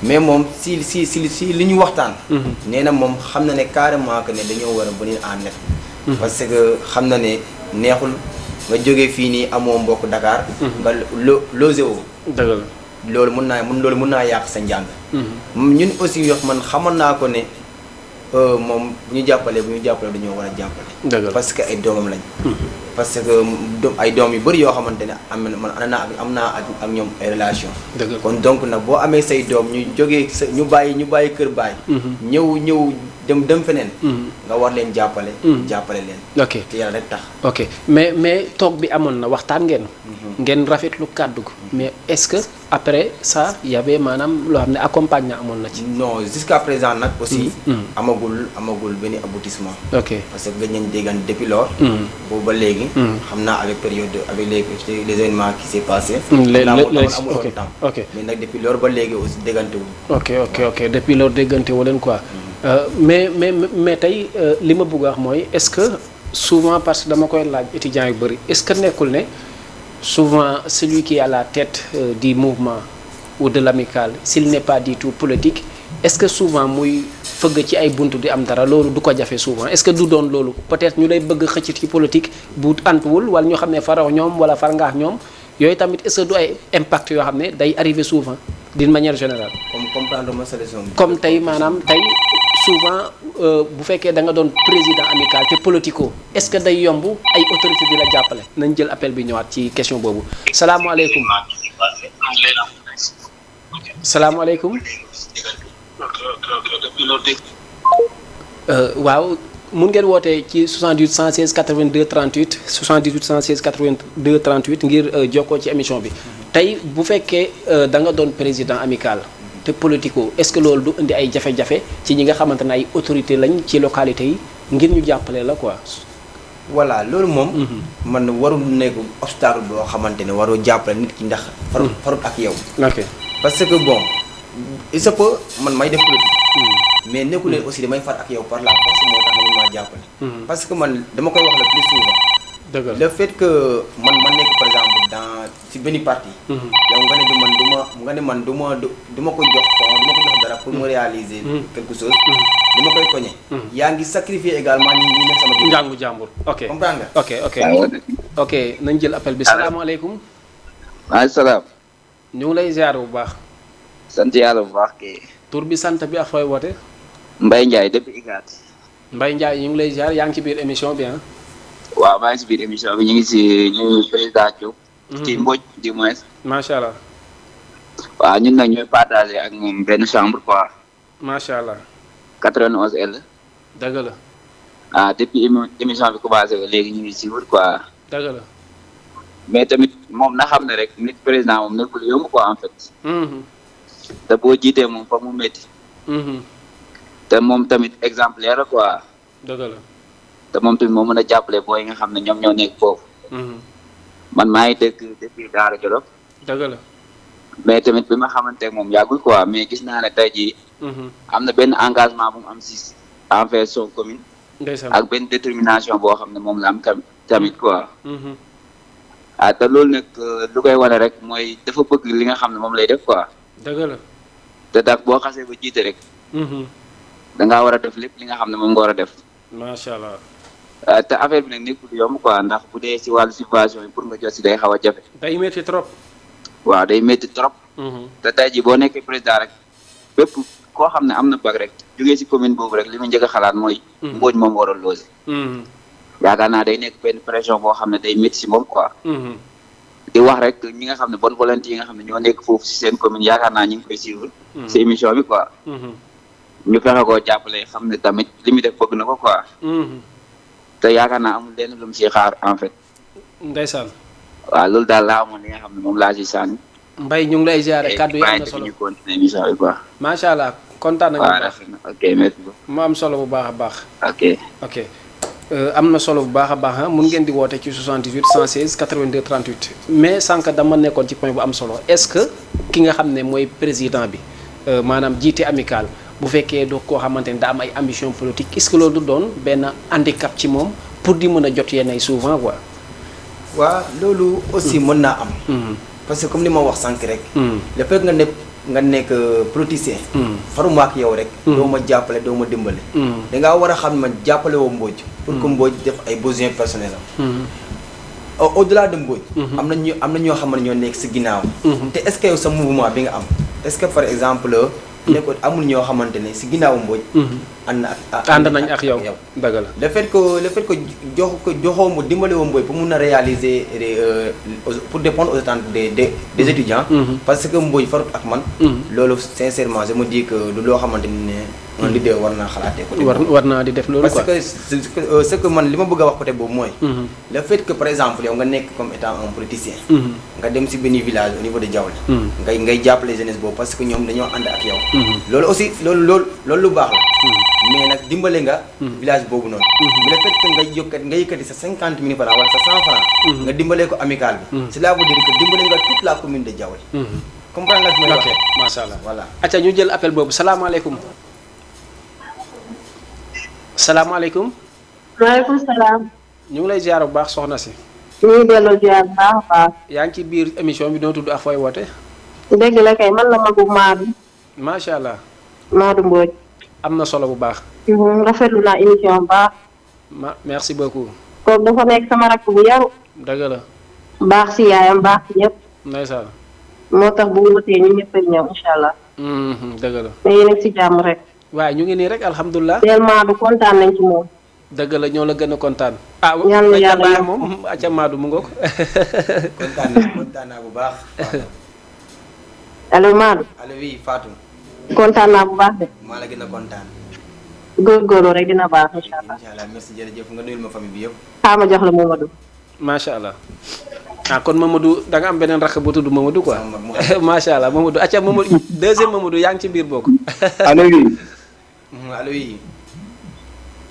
mais moom si li ñu waxtaan. nee na moom xam na ne carrément que ne dañoo war a venir en net. parce que xam na ne neexul nga jógee fii nii amoo mbokk Dakar. nga logé woo. dëgg la. loolu mun naa yàq sa njàng. ñun aussi yoo man xamoon naa ko ne moom bu ñu jàppalee dañoo war a jàppale. parce que ay doomam lañ. parce que ay doom yu bëri yoo xamante ne am naa ak ñoom ay relation kon donc nag boo amee say doom ñu jógee ñu bàyyi kër baay. ñëw dem feneen. nga war leen jàppale leen. ok te yàlla rek tax. ok mais toog bi amoon na waxtaan ngeen rafetlu kàddu ko mais est-ce que après ça y avait maanaam loo xam ne accompagnement amoon na ci. non jusqu'à présent nag aussi. amagul benn aboutissement. ok parce que gëj nañ déggan depuis lors. boobu ba léegi. xam naa avec les événements qui s'est passé. amul temps. ok mais nag depuis lors ba léegi aussi déggante wu. ok depuis lors déggante wu leen quoi. mais tey li ma bëgg a wax mooy est-ce que souvent parce que dama koy laaj étudiants yu bëri est-ce que nekkul ne souvent celui qui est à la tête du mouvement ou de l'amicale s'il n'est pas du tout politique est-ce que souvent muy fëgg ci ay buntu di am dara loolu du ko jafe souvent est-ce que du doon loolu peut-être ñu lay bëgg xëcc ci politique bu antuwul wala ñoo xam ne faraw ñoom wala far ngaax ñoom yooyu tamit est-ce que du ay impact yoo xam ne day arriver souvent d'une manière générale. comprendre ma solution bi. comme tey maanaam tey souvent bu fekkee da nga doon président amical te politico est-ce que day yomb ay autorités di la jàppale. nañ jël appel bi ñëwaat ci question boobu salaamaaleykum. salaamaaleykum. waaw mun ngeen wootee ci 78 116 82 38 78 116 82 38 ngir jokkoo ci émission bi tey bu fekkee da nga doon président amical te politico est-ce que loolu du indi ay jafe-jafe ci ñi nga xamante ne ay autorité lañ ci localité yi ngir ñu jàppale la quoi. voilà loolu moom. man warul nekk obstacle boo xamante ne waroo jàppale nit ki ndax. farut ak yow. ok parce que bon il se peut man may def politique. mais nekkul leen aussi damay far ak yow par la force moo tax man maa jàppale. parce que man dama koy wax le plus souvent. dëgg la le fait que man nekk par exemple dans ci benn parti. yow nga ne man du ma ko jox fond du ma ko jox dara pour mu réaliser. quelque chose. du ma koy koñe. yaa ngi sacrifier également ñi nekk sama. njàngu jàmbur ok comprendre nga. ok nañ jël appel bi salaamaaleykum. maaleykum salaam. ñu ngi lay ziar bu baax. sant yàlla bu baax kay. tur bi sant bi ak fooy woote. Mbaye Ndiaye depuis ICAT. Mbaye Ndiaye ñu ngi lay ziar yaa ngi ci biir émission bi ah. waaw maa ngi si biir émission bi ñu ngi président Diop. ci Mbodj du moins. macha allah. waaw ñun nag ñooy partagé ak moom benn chambre quoi. macha allah. 91L. dëgg la. depuis émission bi commencé ba léegi ñu ngi suivre quoi. dëgg la. mais tamit moom na xam ne rek nit président moom nekkul yomb quoi en fait. te boo jiitee moom fa mu métti. te moom tamit exemplaire la quoi. dëgg la. te moom tamit moo mën a jàppale booy nga xam ne ñoom ñoo nekk foofu. man maa ngi dëkk depuis Daara Jolof. dëgg la. mais tamit bi ma xamante ne moom yàggul quoi mais gis naa ne tey jii. am na benn engagement bu mu am si envers son commune. ndeysaan ak benn détermination boo xam ne moom la am tamit quoi. te loolu nag lu koy wane rek mooy dafa bëgg li nga xam ne moom lay def quoi. dëgg la. te daal boo xasee ba jiite rek. da ngaa war a def lépp li nga xam ne moom nga war a def. macha allah. te affaire bi nag nekkul yomb quoi ndax bu dee si wàllu subvention yi pour nga jot si day xaw a jafe. day métti trop. waaw day métti trop. te tey jii boo nekkee président rek bépp koo xam ne am na bag rek jógee si commune boobu rek li ma njëkk a xalaat mooy. Mbodj moom war a loger. yaakaar naa day nekk benn pression boo xam ne day métti si moom quoi. di wax rek ñi nga xam ne bonne volonté yi nga xam ne ñoo nekk foofu si seen commune yaakaar naa ñu ngi koy suivre. si émission bi quoi. ñu fexe koo jàppale xam ne tamit li muy def bëgg na ko quoi. te yaakaar naa amul lenn lu mu siy xaar en fait. ndeysaan. waaw loolu daal laa amoon li nga xam ne moom laa si sànni. Mbaye ñu ngi lay ziare kàddu yi am na solo ñu continuer émission bi quoi. macha allah kontaan nañu bu baax ok merci beaucoup. mu am solo bu baax a baax. ok. am na solo bu baax a baax mun ngeen di woote ci 78 116 82 38 mais sànq dama nekkoon ci point bu am solo est-ce que ki nga xam ne mooy président bi maanaam jiite amical bu fekkee doo koo xamante ni daa am ay ambition politique est-ce que loolu du doon benn handicap ci moom pour di mën a jot yenn ay souvent quoi. waaw loolu aussi mën naa am. parce que comme li ma wax sànq rek. le fait nga nekk politicien. faruma ak yow rek. doo ma jàppale doo ma dimbale. dangaa war a xam ne man jàppale woo Mbodj. pour que Mbodj def ay besoins personnels am. au delà de Mbodj. am na ñoo xam ne ñoo nekk si ginnaaw. te est-ce que yow sa mouvement bi nga am est-ce que par exemple. nekkoon amul ñoo xamante ne si ginnaaw Mbodj. ànd nañ ak yow dëgg la. le fait que joxoo mu dimbale woo Mbodj pour mun a réaliser pour répondre aux attentes des étudiants. parce que Mbodj farut ak man. loolu sincèrement je me dis que du loo xamante ne un leader war naa xalaatee côté boobu. war naa di def loolu quoi. parce que ce que man li ma bëgg a wax côté boobu mooy. le fait que par exemple yow nga nekk comme étant un politicien. nga dem si benn village au niveau de Diaoulé. ngay jàppale jeunesse boobu parce que ñoom dañoo ànd ak yow. loolu aussi loolu lu baax la. mais nag dimbale nga. village boobu noonu. mais le fait que nga yëkkati sa 50 000 francs wala sa 100 francs. nga dimbalee ko amical bi. cela veut dire que dimbale nga toute la commune de Diaoulé. comprendre nga fi may waxee. macha allah voilà. acca ñu jël appel boobu salaamaaleykum. salaamaaleykum. maaleykum salaam. ñu ngi lay ziar bu baax soxna si. ñu ngi delloo ziar bu baax a baax. yaa ngi ci biir émission bi noo tudd ak fooy woote. dëgg la kay man la magu Maadu. macha allah. Maadu Mbodj. am na solo bu baax. rafetlu naa émission bu baax. merci beaucoup. kooku dafa nekk sama rakk bu yaru. dëgg la. baax si yaayam baax si ñëpp. ndeysaan. moo tax bu wootee ñu ñëpp a ñëw incha allah. dëgg la. mais yéen a si jàmm rek. waaye ñu ngi nii rek alhamdulilah. teel Maadu kontaan nañ ci moom. dëgg la ñoo la gën a kontaan. yàlla yàlla baax moom acca Maadu mu ngoog. kontaan naa bu baax. allo Maadu. allo oui Fatou. kontaan naa bu baax de. maa la gën a kontaan. góorgóorlu rek dina baax incha allah. incha allah merci jërëjëf nga nuyul ma famille bi yëpp. xaaral ma jox la Mamadou. macha allah. kon Mamadou da nga am beneen rakk bu tudd Mamadou quoi. macha allah Mamadou acca Mamadou deuxième Mamadou yaa ngi ci biir bokk. allo oui. allo oui.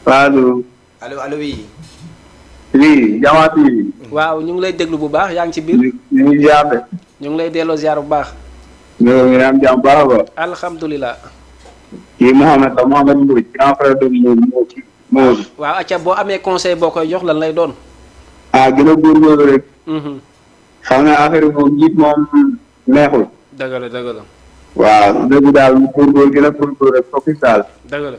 allo. allo oui. oui Jama TV. waaw ñu ngi lay déglu bu baax yaa ngi ci biir. ñu ngi ziar. ñu ngi lay delloo ziar bu baax. ñu ngi am jàmm baax a baax. alhamdulilah. kii Mouhamed Mbodj grand frère de Mamadou. waaw acca boo amee conseil boo koy jox lan lay doon. gën a góorgóorlu rek. xam nga affaire bi moom njiit moom neexul. dëgg la dëgg la. waaw dëgg daal mu góorgóorlu gën a góorgóorlu rek focus daal. dëgg la.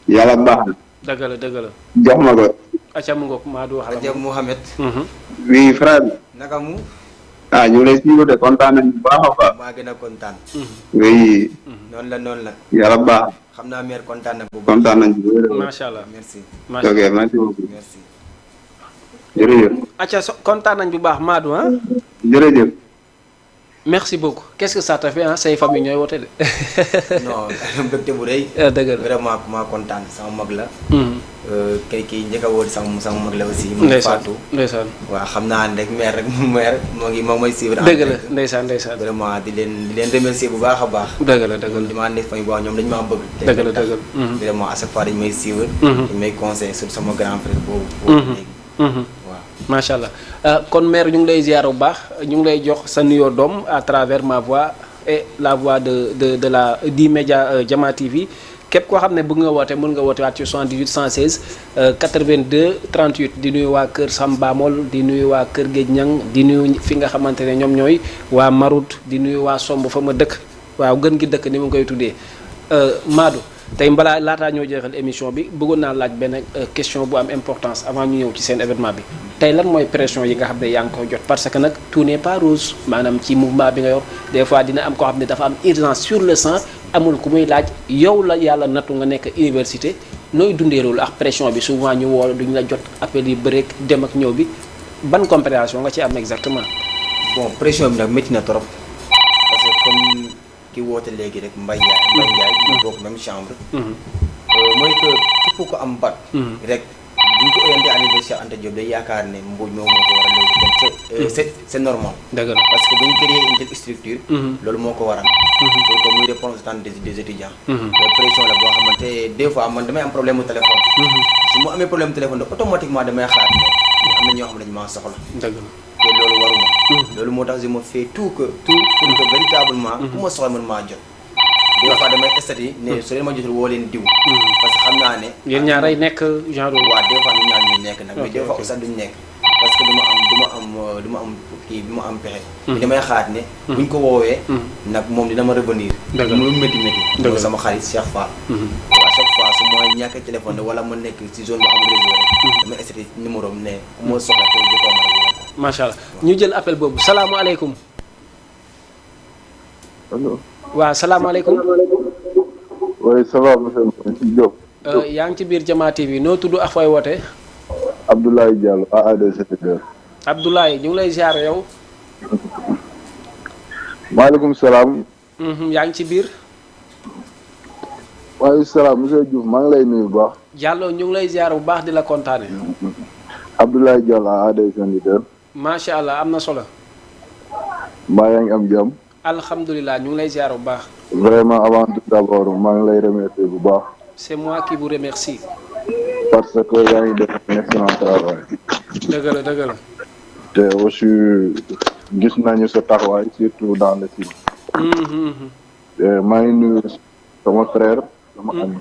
yàlla baax na. dëgg la dëgg la. jox ma ko. acca mu ngoog maa du wax la. Adja Mouhamed. oui frère. naka mu. ñu ngi lay suivre de kontaan nañu bu baax a baax. maa gën a kontaan. oui. noonu la. yàlla baax. xam naa mère kontaan na bu baax. kontaan nañu bu wér. macha allah merci. macha ok allah merci beaucoup. merci. jërëjëf. acca kontaan nañ bu baax Madou ah. jërëjëf. merci beaucoup qu'est-ce que ça te fait ah say famille ñooy woote de. non mbégte bu rëy. dëgg la vraiment maa kontaan sama mag la. kii njëkk a woo sama mag la aussi. ndeysaan Fatou. ndeysaan. waaw xam naa ne rek mère moo may suivre. dëgg la ndeysaan ndeysaan. vraiment di leen remercier bu baax a baax. dëgg la dëgg la. di ma ànd ak famille bu baax ñoom dañu maa bëgg. dëgg la dëgg la. vraiment à chaque fois dañu may suivre. dañu may conseiller sur sama grand frère boobu. léegi waaw. macha allah kon mère ñu ngi lay ziar bu baax ñu ngi lay jox sa nuyoo doom à travers ma voix et la voix de la D-Media Jama TV képp koo xam ne bëgg nga woote mën nga woote waat ci 78 116 82 38 di nuyu waa Kër Sambamol di nuyu waa Kër Géej Ñang di nuyu fi nga xamante ne ñoom ñooy waa Marout di nuyu waa Somb fa ma dëkk waaw gën gi dëkk ni mu koy tuddee Madou tey balaa laataa ñoo jeexal émission bi bëggoon naa laaj benn question bu am importance avant ñu ñëw ci seen événement bi tey lan mooy pression yi nga xam ne yaa ngi koy jot parce que nag tout n'est pas rose maanaam ci mouvement bi nga yor des fois dina am koo xam ne dafa am urgence sur le sang amul ku muy laaj yow la yàlla nattu nga nekk université nooy dundee loolu ak pression bi souvent ñu woo duñu la jot appel yi bëreek dem ak ñëw bi ban compréhension nga ci am exactement. bon pression bi nag métti na trop parce que comme ki woote léegi rek Mbaye Ndiaye ñu bokk même chambre. mooy que képp ko am bac. rek bu ñu ko orienté à l'université Cheikh Anta Diop day yaakaar ne Mbodj moom moo ko war a léegi c'est normal. dëgg la parce que bu ñu créé une telle structure. loolu moo ko waral. pour que muy répondre aux attentes des étudiants. loolu pression la boo xamante des fois man damay am problème mu téléphone. su ma amee problème téléphone donc automatiquement damay xalaat ne am na ñoo xam ne dañu maa soxla. dëgg la te loolu waruma. loolu moo tax je me fais tout pour que véritablement ku ma soxla mën maa jot. des fois damay estati ne su leen ma jotul woo leen diw. parce que xam naa ne. yéen ñaar ay nekk genre. waaw des fois ñu ñaar ñuy nekk nag. mais des fois aussi duñ nekk. parce que du ma am kii du ma am pexe. damay xalaat ne. buñ ko woowee. nag moom dina ma revenir. dëgg la mu métti métti. dëgg la sama xarit Cheikh Fall. à chaque fois su ma ñàkkee téléphone wala ma nekk ci zone bu amul réseau rek. damay essayé numéro am ne ku ma soxla ko jokkoo ma rek. macha allah ñu jël appel boobu salaamaaleykum. allo. waaw salaamaaleykum. oui ça va monsieur Diop. yaa ngi ci biir Jama TV noo tudd ak fooy woote. Abdoulaye Diallo AAD secrétaire. Abdoulaye ñu ngi lay ziar yow. maaleykum salaam. yaa ngi ci biir. maaleykum salaam monsieur Diouf maa ngi lay nuyu bu baax. Diallo ñu ngi lay ziar bu baax di la kontaane. Abdoulaye Diallo AAD secrétaire. macha allah am na solo. mbaa yaa ngi am jàmm. alhamdulilah ñu ngi lay ziar bu baax. vraiment avant tout d'abord maa ngi lay remercier bu baax. c'est moi qui vous remercie. parce que yaa ngi def un excellent travail. dëgg la dëgg la. te aussi gis nañu sa taxawaay surtout dans le sud. maa ngi nuyu sama frère sama ami.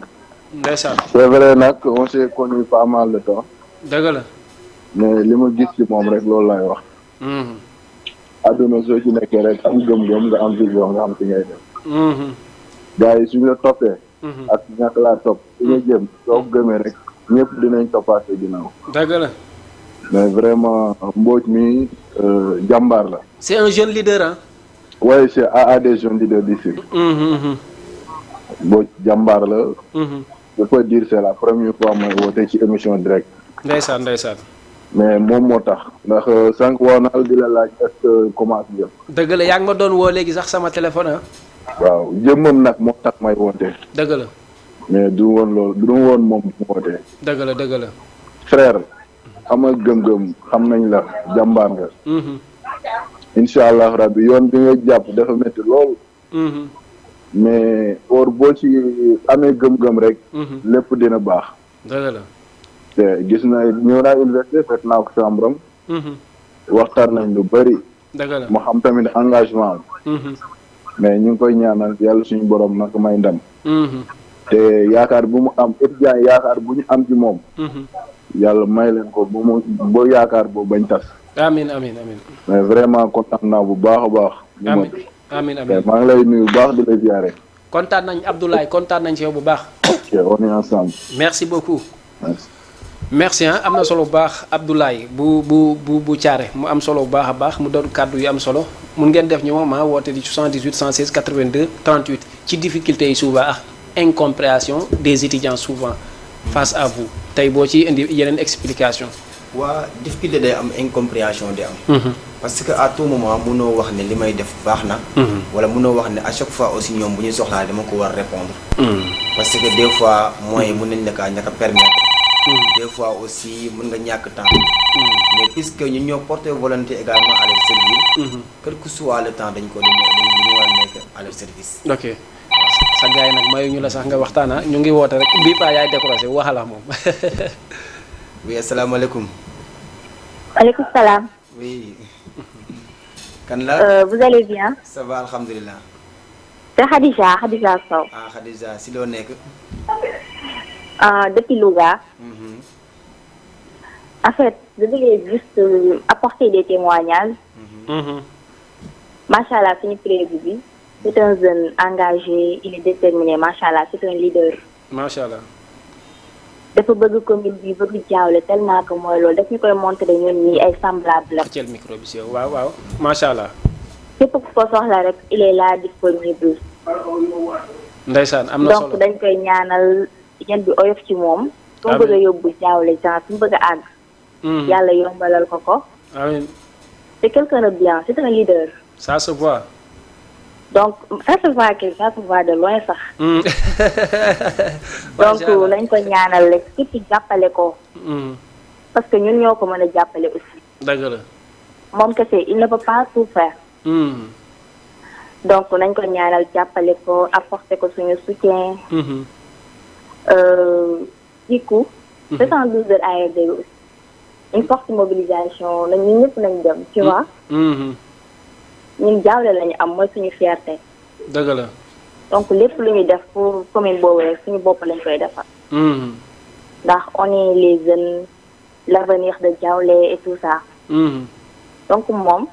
ndeysaan. c'est vrai nag on s'est connu pas mal de temps. dëgg la. mais li ma gis ci moom rek loolu lay wax. àdduna soo ci nekkee rek am gëm-gëm nga am vision nga am ci ngay def. gars yi suñu la toppee. ak ñàkk laa topp su nga jëm soo gëmee rek ñëpp dinañ toppaate ginnaaw. dëgg la. mais vraiment Mbodj mi jàmbaar la. c'est un jeune leader ah. oui c'est AAD jeune leader d'ici. Mbodj jàmbaar la. je peux dire c'est la première fois mooy woote ci émission direct. ndeysaan ndeysaan. mais moom moo tax ndax sànq woo naa di la laaj est-ce que commence jëm. dëgg la yaa ngi ma doon woo léegi sax sama téléphone ah. waaw jëmmam nag moo tax may woote. dëgg la. mais du woon loolu du woon moom du wootee. dëgg la dëgg la. frère amal gëm-gëm xam nañ la jàmbaar nga. incha allah rabbi yoon bi nga jàpp dafa métti lool. mais or boo ci amee gëm-gëm rek. lépp dina baax. dëgg la. te gis na ñëw naa université fekk naa ko chambre am. waxtaan nañ lu bëri. dëgg la mu xam tamit engagement mais ñu ngi koy ñaanal yàlla suñu borom nag may ndam. te yaakaar bu mu am étudiant yaakaar bu ñu am ci moom. yàlla may leen ko ba mu ba yaakaar boobu bañ tas. amiin amiin amiin. mais vraiment kontaan naa bu baax a baax. amiin amiin amiin maa ngi lay nuyu bu baax di la ziare. kontaan nañ Abdoulaye kontaan nañ ci yow bu baax. ok on est ensemble. merci beaucoup. merci. merci am na solo bu baax Abdoulaye bu Thiaré mu am solo bu baax a baax mu doon kàddu yu am solo mun ngeen def ñu moom woote di 78 116 82 38 ci difficulté yi souvent ak incompréhension des étudiants souvent face à vous tey boo ci indi yeneen explication. waa difficulté day am incompréhension day am. parce que à tout moment mënoo wax ne li may def baax na. wala mënoo wax ne à chaque fois aussi ñoom bu ñuy soxlaa dama ko war répondre. parce que des fois moyens mën nañ la kaa ñàkk a permettre. des fois aussi mën nga ñàkk temps. mais puisque ñun ñoo porté volonté également à leur servir. quel que soit le temps dañ war a nekk à leur service. ok sa gars yi nag mayu ñu la sax nga waxtaana ñu ngi woote rek bii paa yaay décroché waxala moom. oui asalaamaaleykum. Aleykum salaam. oui. kan la. Vous allez bien. ça va alhamdulilah. C'est Khadija Sow. ah Khadija si loo nekk. Depuis Louga. En fait, je voulais juste apporter des témoignages. Machallah, c'est une prévu. C'est un jeune engagé, il est déterminé. Machallah, c'est un leader. Machallah. dafa bëgg commune bi bëgg jaawle tellement que mooy loolu daf ñu koy montrer ñun ñii ay semblable la. xëccal micro bi si yow waaw waaw macha allah. képp ku ko soxla rek il est là disponible. ndeysaan am na solo donc dañ koy ñaanal yan bi oyof ci moom. su mu bëgg a yóbbu jaawle genre su mu bëgg a àgg. yàlla yombalal ko ko. amiin. c'est quelqu'un de bien c'est un leader. ça se voit. donc ça se voit de loin sax. donc lañ ko ñaanal rek képp jàppale ko. parce que ñun ñoo ko mën a jàppale aussi. dëgg la. moom kese il ne peut pas tout faire. donc nañ ko ñaanal jàppale ko apporter ko suñu soutien. du coup. 712 heures ARD aussi. une forte mobilisation nañ ñun ñëpp nañ dem tu vois. ñun jaawle lañu am mooy suñu fierté. dëgg la. donc lépp lu ñuy def pour commune boobu rek suñu bopp lañ koy defar. ndax on est les jeunes l'avenir de Diaoulé et tout ça. donc moom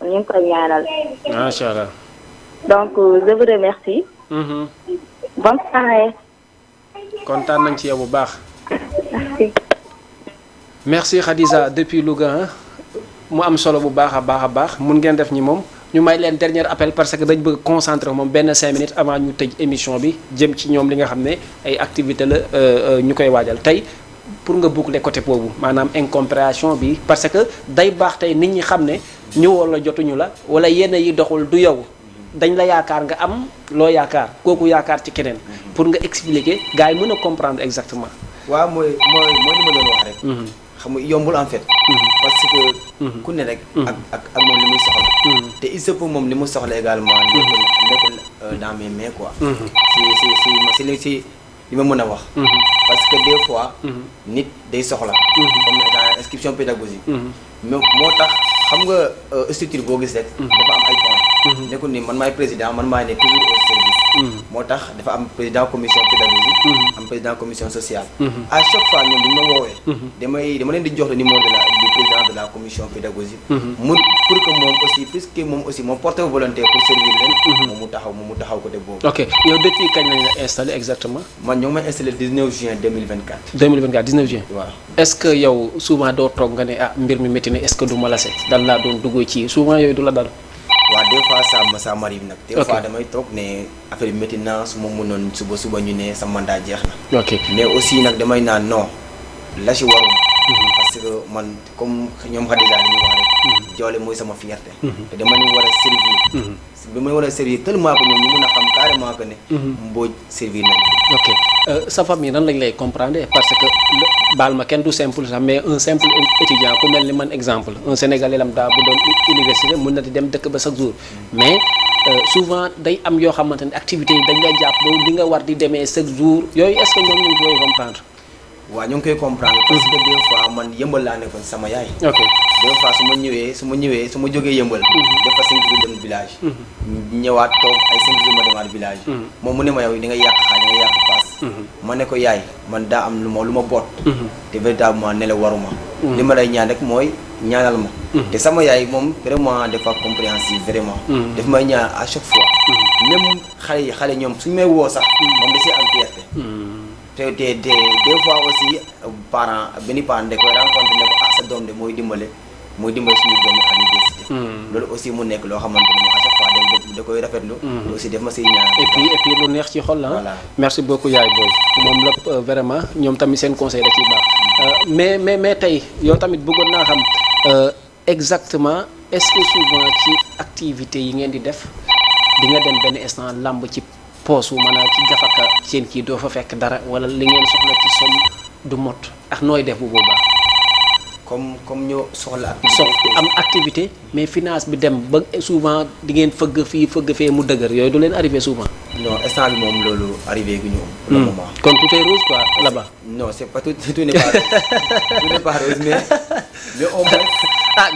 ñu ngi koy ñaanal. macha allah. donc je vous remercie. bonne soirée. kontaan nañ ci yow bu baax. merci. merci Khadija depuis Louga mu am solo bu baax a baax mun ngeen def ñi moom ñu may leen dernier appel parce que dañ bëgg concentré moom benn 5 minutes avant ñu tëj émission bi jëm ci ñoom li nga xam ne ay activité la ñu koy waajal tey pour nga boucler côté boobu maanaam incompréhension bi parce que day baax tey nit ñi xam ne ñëwoo la jotuñu la wala yenn yi doxul du yow dañ la yaakaar nga am loo yaakaar kooku yaakaar ci keneen pour nga expliquer gars yi mën a comprendre exactement. waaw mooy li ma doon wax rek. xam nga yombul en fait. parce que ku ne rek. ak moom li muy soxla. te il se peut moom li mu soxla également. nekkul dans mes mains quoi. si li ma mën a wax. parce que des fois. nit day soxla. comme étant inscription pédagogique. mais moo tax xam nga structure boo gis rek. dafa am ay points. nekkul ni man maay président man maay ne toujours au service. moo tax dafa am président commission pédagogique. am président commission sociale. à chaque fois ñoom bu ñu ma woowee. dama leen di jox le numéro du président de la commission pédagogique. pour que moom aussi puisque moom aussi moom porte volonté pour servir leen. moom mu taxaw côté boobu. ok yow depuis kañ lañ la installé exactement. man ñoo ngi may installé 19 juin 2024. 2024 19 juin. waaw est-ce que yow souvent doo toog nga ne mbir mi métti na est-ce que du ma lase dan laa doon duggoo ci souvent yooyu du la dal. waaw des fois ça m'arrive nag. des fois damay toog ne affaire bi métti na su ma mënoon suba ñu ne sa mandat jeex na. ok mais aussi nag damay naan non la ci waruma. parce que man comme ñoom Khadija li ñuy wax rek. Diaoulé mooy sama fierté. te dama ñu war a servir. bi ma war a servir tellement que ñoom ñu mën a xam carrément que ne. Mbodj servir nañu. ok sa famille nan lañ lay comprendre parce que baal ma kenn du simple sax mais un simple étudiant ku mel ni man exemple un sénégalais lambda bu doon université mën na di dem dëkk ba chaque jour mais souvent day am yoo xamante ne activités yi dañ lay jàpp ba li nga war di demee chaque jour yooyu est-ce que ñoom ñu ngi koy comprendre. waaw ñu ngi koy comprendre. parce que des fois man yëmbal laa nekkoon sama yaay. ok des fois su ma jógee yëmbal. dafa 5 jours dem village. ñëwaat toog ay 5 jours ma demaat village. moom mu ne ma yow di nga yàq xaaj di nga yàq paas. ma ne ko yaay man daa am lu ma boot. te véritablement ne la waruma. li ma lay ñaan rek mooy ñaanal ma. te sama yaay moom vraiment dafa compréhensive vraiment. daf may ñaan à chaque fois. même xale ñoom suñu may woo sax. moom da see am fierté. te des fois aussi benn parent da koy rencontré ne ko sa doom de mooy dimbale suñu doomu à l'université. loolu aussi mu nekk loo xamante ne à chaque fois da koy rafetlu. aussi def ma siy ñaan. et puis lu neex ci xol la. voilà merci beaucoup yaay booy moom la vraiment ñoom tamit seen conseil da ciy baax mais tey yow tamit bëggoon naa xam exactement est-ce que souvent ci activité yi ngeen di def di nga dem benn instant làmb ci poosu maanaam ci gafaka seen kii doo fa fekk dara wala li ngeen soxla ci somme du mot ak nooy def bu boobaa. comme ñoo soxla am activité mais finance bi dem ba souvent di ngeen fëgg fee mu dëgër yooyu du leen arrivé souvent. non instant bi moom loolu arrivé gu ñu pour le moment. kon tout est rose quoi là-bas. non c'est pas tout n'est pas rose tout n'est pas rose mais au moins.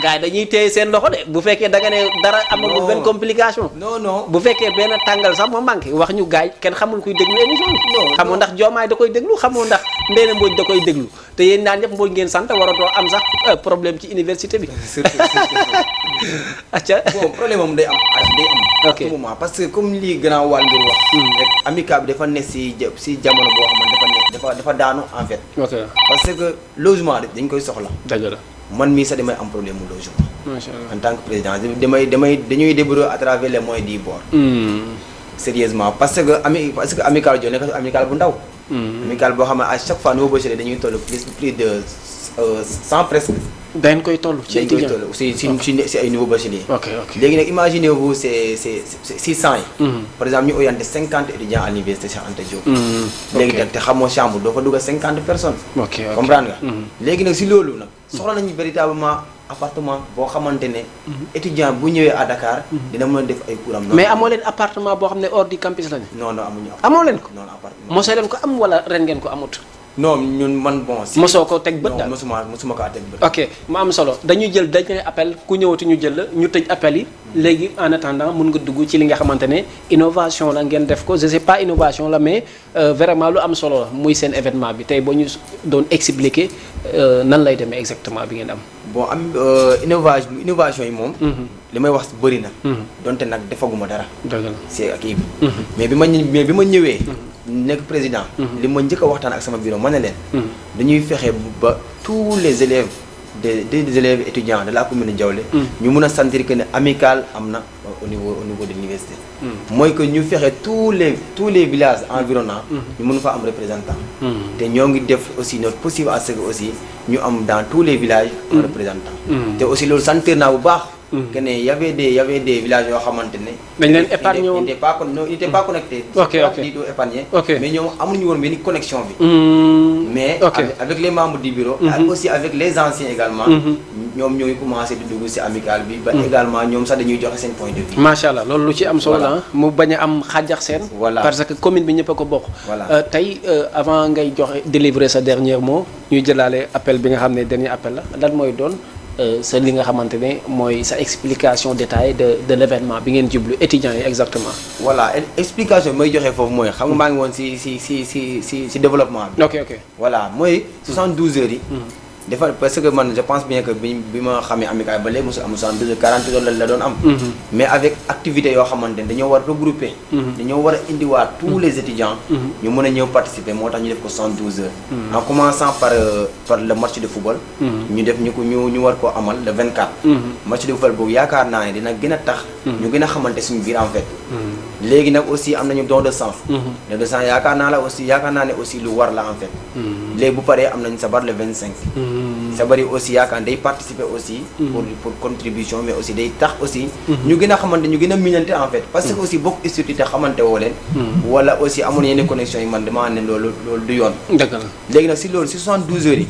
gars yi dañuy téye seen loxo de bu fekkee da nga ne dara amagul benn complication. non bu fekkee benn tàngal sax moo manqué wax ñu gars yi kenn xamul kuy déglu émission bi. xamoo ndax Diomaye da koy déglu xamoo ndax Ndéné Mbodj da koy déglu te yéen ñaan ñëpp Mbodj ngeen sant waratoo am sax problème ci université bi. surtout acca bon problème moom day am. ok tout moment parce que comme lii grand wàll ngir wax. rek amical bi dafa ne si jamono boo xam ne dafa daanu en fait. ok parce que logement dañ koy soxla. dëgg la. man mii sax damay am problème mu logement. macha allah en tant que président dañuy débrouiller à travers les moyens du bord. sérieusement parce que amical jo nekk amical bu ndaw. amical boo xam ne à chaque fois nouveau bachelier dañuy toll plus de 100 presque. dañ koy toll ci étudiant dañ koy toll si ay nouveau bachelier. ok léegi nag imaginez-vous c'est 600 yi. par exemple ñu orienté 50 étudiants à l'université Cheikh Anta Diop. léegi nag te xamoo chambre doo fa dugg 50 personnes. ok comprendre nga. léegi nag si loolu nag. soxla nañu véritablement appartement boo xamante ne. étudiant bu ñëwee à Dakar. dina mën a def ay cours am. mais amoo leen appartement boo xam ne hors du campus la ne. non amuñu. amoo leen ko. non appartement mosoo leen ko am wala ren ngeen ko amut. non ñun man bon. si mosoo ko teg bët daal non mosuma ko teg bët. ok mu am solo dañuy jël dernier appel ku ñëwati ñu jël la ñu tëj appel yi. léegi en attendant mun nga dugg ci li nga xamante ne innovation la ngeen def ko je sais pas innovation la mais vraiment lu am solo la muy seen événement bi tey boo ñu doon expliquer nan lay demee exactement bi ngeen am. bon am innovation yi moom. li may wax bëri na. donte nag defaguma dara. dëgg la c'est ak bi mais bi ma ñëwee. nekk président. li ma njëkk a waxtaan ak sama bureau ma ne leen. dañuy fexe ba tous les élèves des élèves étudiants de la commune de Diaoulé. ñu mun a sentir que ne amical am na au niveau de l'université. mooy que ñu fexe tous les villages environnants. ñu mun fa am représentant. te ñoo ngi def aussi notre possible à ce que aussi ñu am dans tous les villages. un représentant. te aussi loolu sentir naa bu baax. que ne y avait des villages yoo xamante ne. dañ leen épargné woon ils n'étaient pas connectés. ok épargné. ok mais ñoom amuñu woon benn connexion bi. mais avec les membres du bureau. ak aussi avec les anciens également. ñoom ñooy commencé di dugg ci amical bi. ba également ñoom sax dañuy joxe seen point de vue. macha allah loolu lu ci am solo la mu bañ a am xàjjax seen. voilà parce que commune bi ñëpp a ko bokk. voilà tey avant ngay joxe délivrer sa dernier mot ñuy jëlaale appel bi nga xam ne dernier appel la lan mooy doon. sa li nga xamante ne mooy sa explication détaillée de l'événement bi ngeen jublu étudiants yi exactement. voilà explication bi may joxe foofu mooy xam nga maa ngi woon si développement bi. ok voilà mooy 72 heures yi. dafa parce que man je pense bien que bi ma xamee amical ba léegi mosul am 72 heures 48 heures la doon am. mais avec activité yoo xamante ne dañoo war regrouper. dañoo war a indiwaat tous les étudiants. ñu mën a ñëw participer moo tax ñu def ko 72 heures. en commençant par le match de football. ñu war koo amal le 24. match de football boobu yaakaar naa ne dina gën a tax. ñu gën a xamante suñu biir en fait. léegi nag aussi am nañu don de sang. don de sang yaakaar naa ne aussi lu war la en fait. léegi bu paree am nañu sabar le 25. sabar yi aussi yaakaar day participer aussi. pour contribution mais aussi day tax aussi. ñu gën a xamante ñu gën a miinante en fait parce que aussi bokk institut te xamante woo leen. wala aussi amoon yenn connexion yi man damaa ne loolu du yoon. dëgg la léegi nag si loolu si 72 heures yi.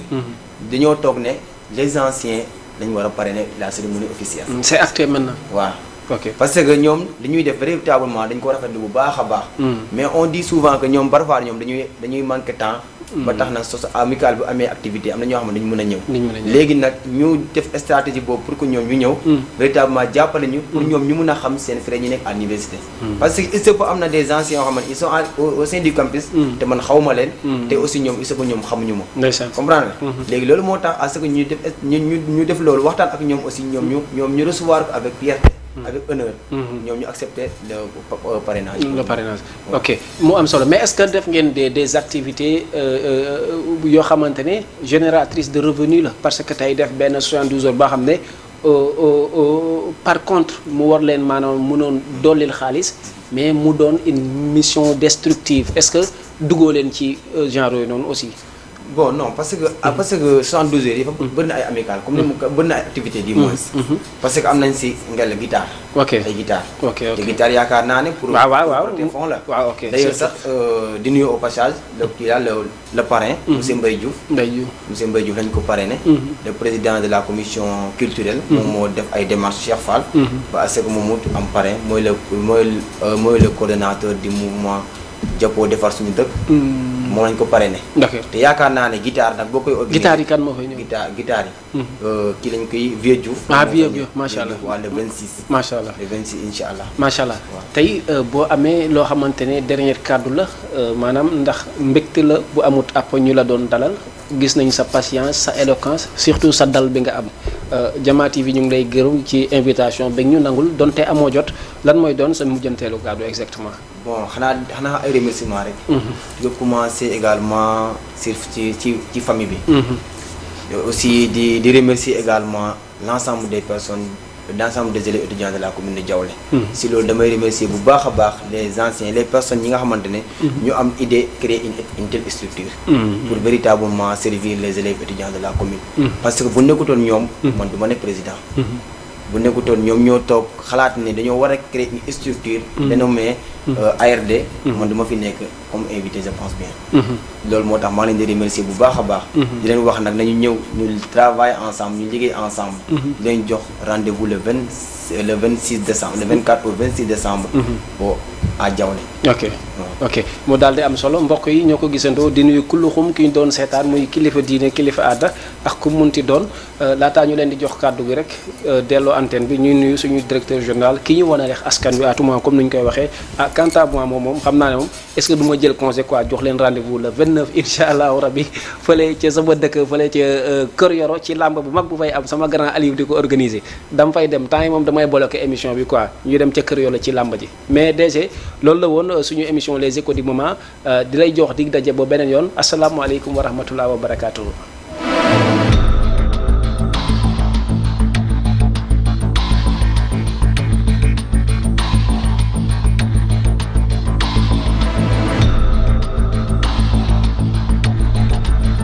dañoo toog ne les anciens lañu war a parrainer la cérémonie officielle. c'est acté maintenant. waaw. ok parce que ñoom li ñuy def véritablement dañ ko rafetlu bu baax a baax. mais on dit souvent que ñoom parfois ñoom dañuy manquer temps. ba tax na amical bu amee activité am na ñoo xam ne dañu mën a ñëw. léegi nag ñu def stratégie boobu pour que ñoom ñu ñëw. véritablement jàppale ñu pour ñoom ñu mën a xam seen frères ñi nekk à l'université. parce que il se peut am na des anciens yoo xam ne ils sont au sein du campus. te man xawma leen. te aussi ñoom il se peut ñoom xamuñu ma. ndeysaan comprendre nga. léegi loolu moo tax à ce que ñu def loolu waxtaan ak ñoom aussi ñoom ñu recevoir ko avec fierté. avec honneur. ñoom ñu accepter le parrainage. le parrainage ok mu am solo mais est-ce que def ngeen des activités yoo xamante ne génératrices de revenus la parce que tey def benn 72 heures boo xam ne par contre mu war leen maanaam mënoon dollil xaalis mais mu doon une mission destructive est-ce que duggoo leen ci genre yooyu noonu aussi. bon non parce que 72 heures yi dafa bëri na ay amical comme ni mu bëri na ay activité du moins. parce que am nañ si ngel guitare. ok ay guitare. ok te guitare yaakaar naa ne. pour waaw fond la. waaw ok d'ailleurs sax di nuyu au passage le parrain. monsieur Mbaye Diouf. monsieur Mbaye Diouf lañ ko parrainé. le président de la commission culturelle. moom moo def ay démarches Cheikh Fall. ba à ce que moom am parrain mooy le coordonnateur du mouvement Jàppoo defar suñu dëkk. moom lañ ko parrainé. d'accord te yaakaar naa ne guitare nag boo koy. guitare yi kan moo fay ñëw. guitare yi. kii lañ koy Vieux Diouf. Vieux Diouf macha allah waaw le 26. macha allah le 26 incha allah. macha allah tey boo amee loo xamante ne dernier kàddu la maanaam ndax mbégte la bu amut àpp ñu la doon dalal gis nañ sa patience sa éloquence surtout sa dal bi nga am Jama TV ñu ngi lay gërëm ci invitation bi ñu nangul donte amoo jot lan mooy doon sa mujjanteelu kàddu exactement. bon xanaa ay remerciements rek. nga commencer également ci famille bi. aussi di remercier également l'ensemble des personnes l'ensemble des élèves étudiants de la commune de Diaoulé. si loolu damay remercier bu baax a baax les anciens les personnes ñi nga xamante ne. ñu am idée créer une telle structure. pour véritablement servir les élèves étudiants de la commune. parce que bu nekkutoon ñoom. man du ma nekk président. bu nekkutoon ñoom ñoo toog xalaat ne dañoo war a créer une structure. dénommée ARD. man du ma fi nekk comme invité je pense bien. loolu moo tax maa leen di remercier bu baax a baax. di leen wax nag nañu ñëw ñu travailler ensemble ñu liggéey ensemble. di leen jox rendez-vous le 26 décembre le 24 au 26 décembre. à Diaoulé. ok. ok mu daal di am solo mbokk yi ñoo ko gisandoo di nuyu kulluxum ki ñu doon seetaan muy kilifa diine kilifa aada ak ku munti doon laataa ñu leen di jox kàddu gi rek delloo antenne bi ñuy nuyu suñu directeur général ki ñu wan a rex askan wi à tout moment comme ni ñu koy waxee quant à moi moom xam naa ne moom est-ce que du ma jël conseil quoi jox leen rendez-vous le 29 incha allahu rabbi fële ca sama dëkk fële ca Kër Yoro ci làmb bu mag bu fay am sama grand Aliou di ko organiser dama fay dem temps yi moom damay bloqué émission bi quoi ñu dem ca Kër Yoro ci làmb ji mais DG loolu la woon suñu émission les échos du moment di lay jox dig daje ba beneen yoon asalaamaaleykum wa rahmatulah wa barakaatuhu.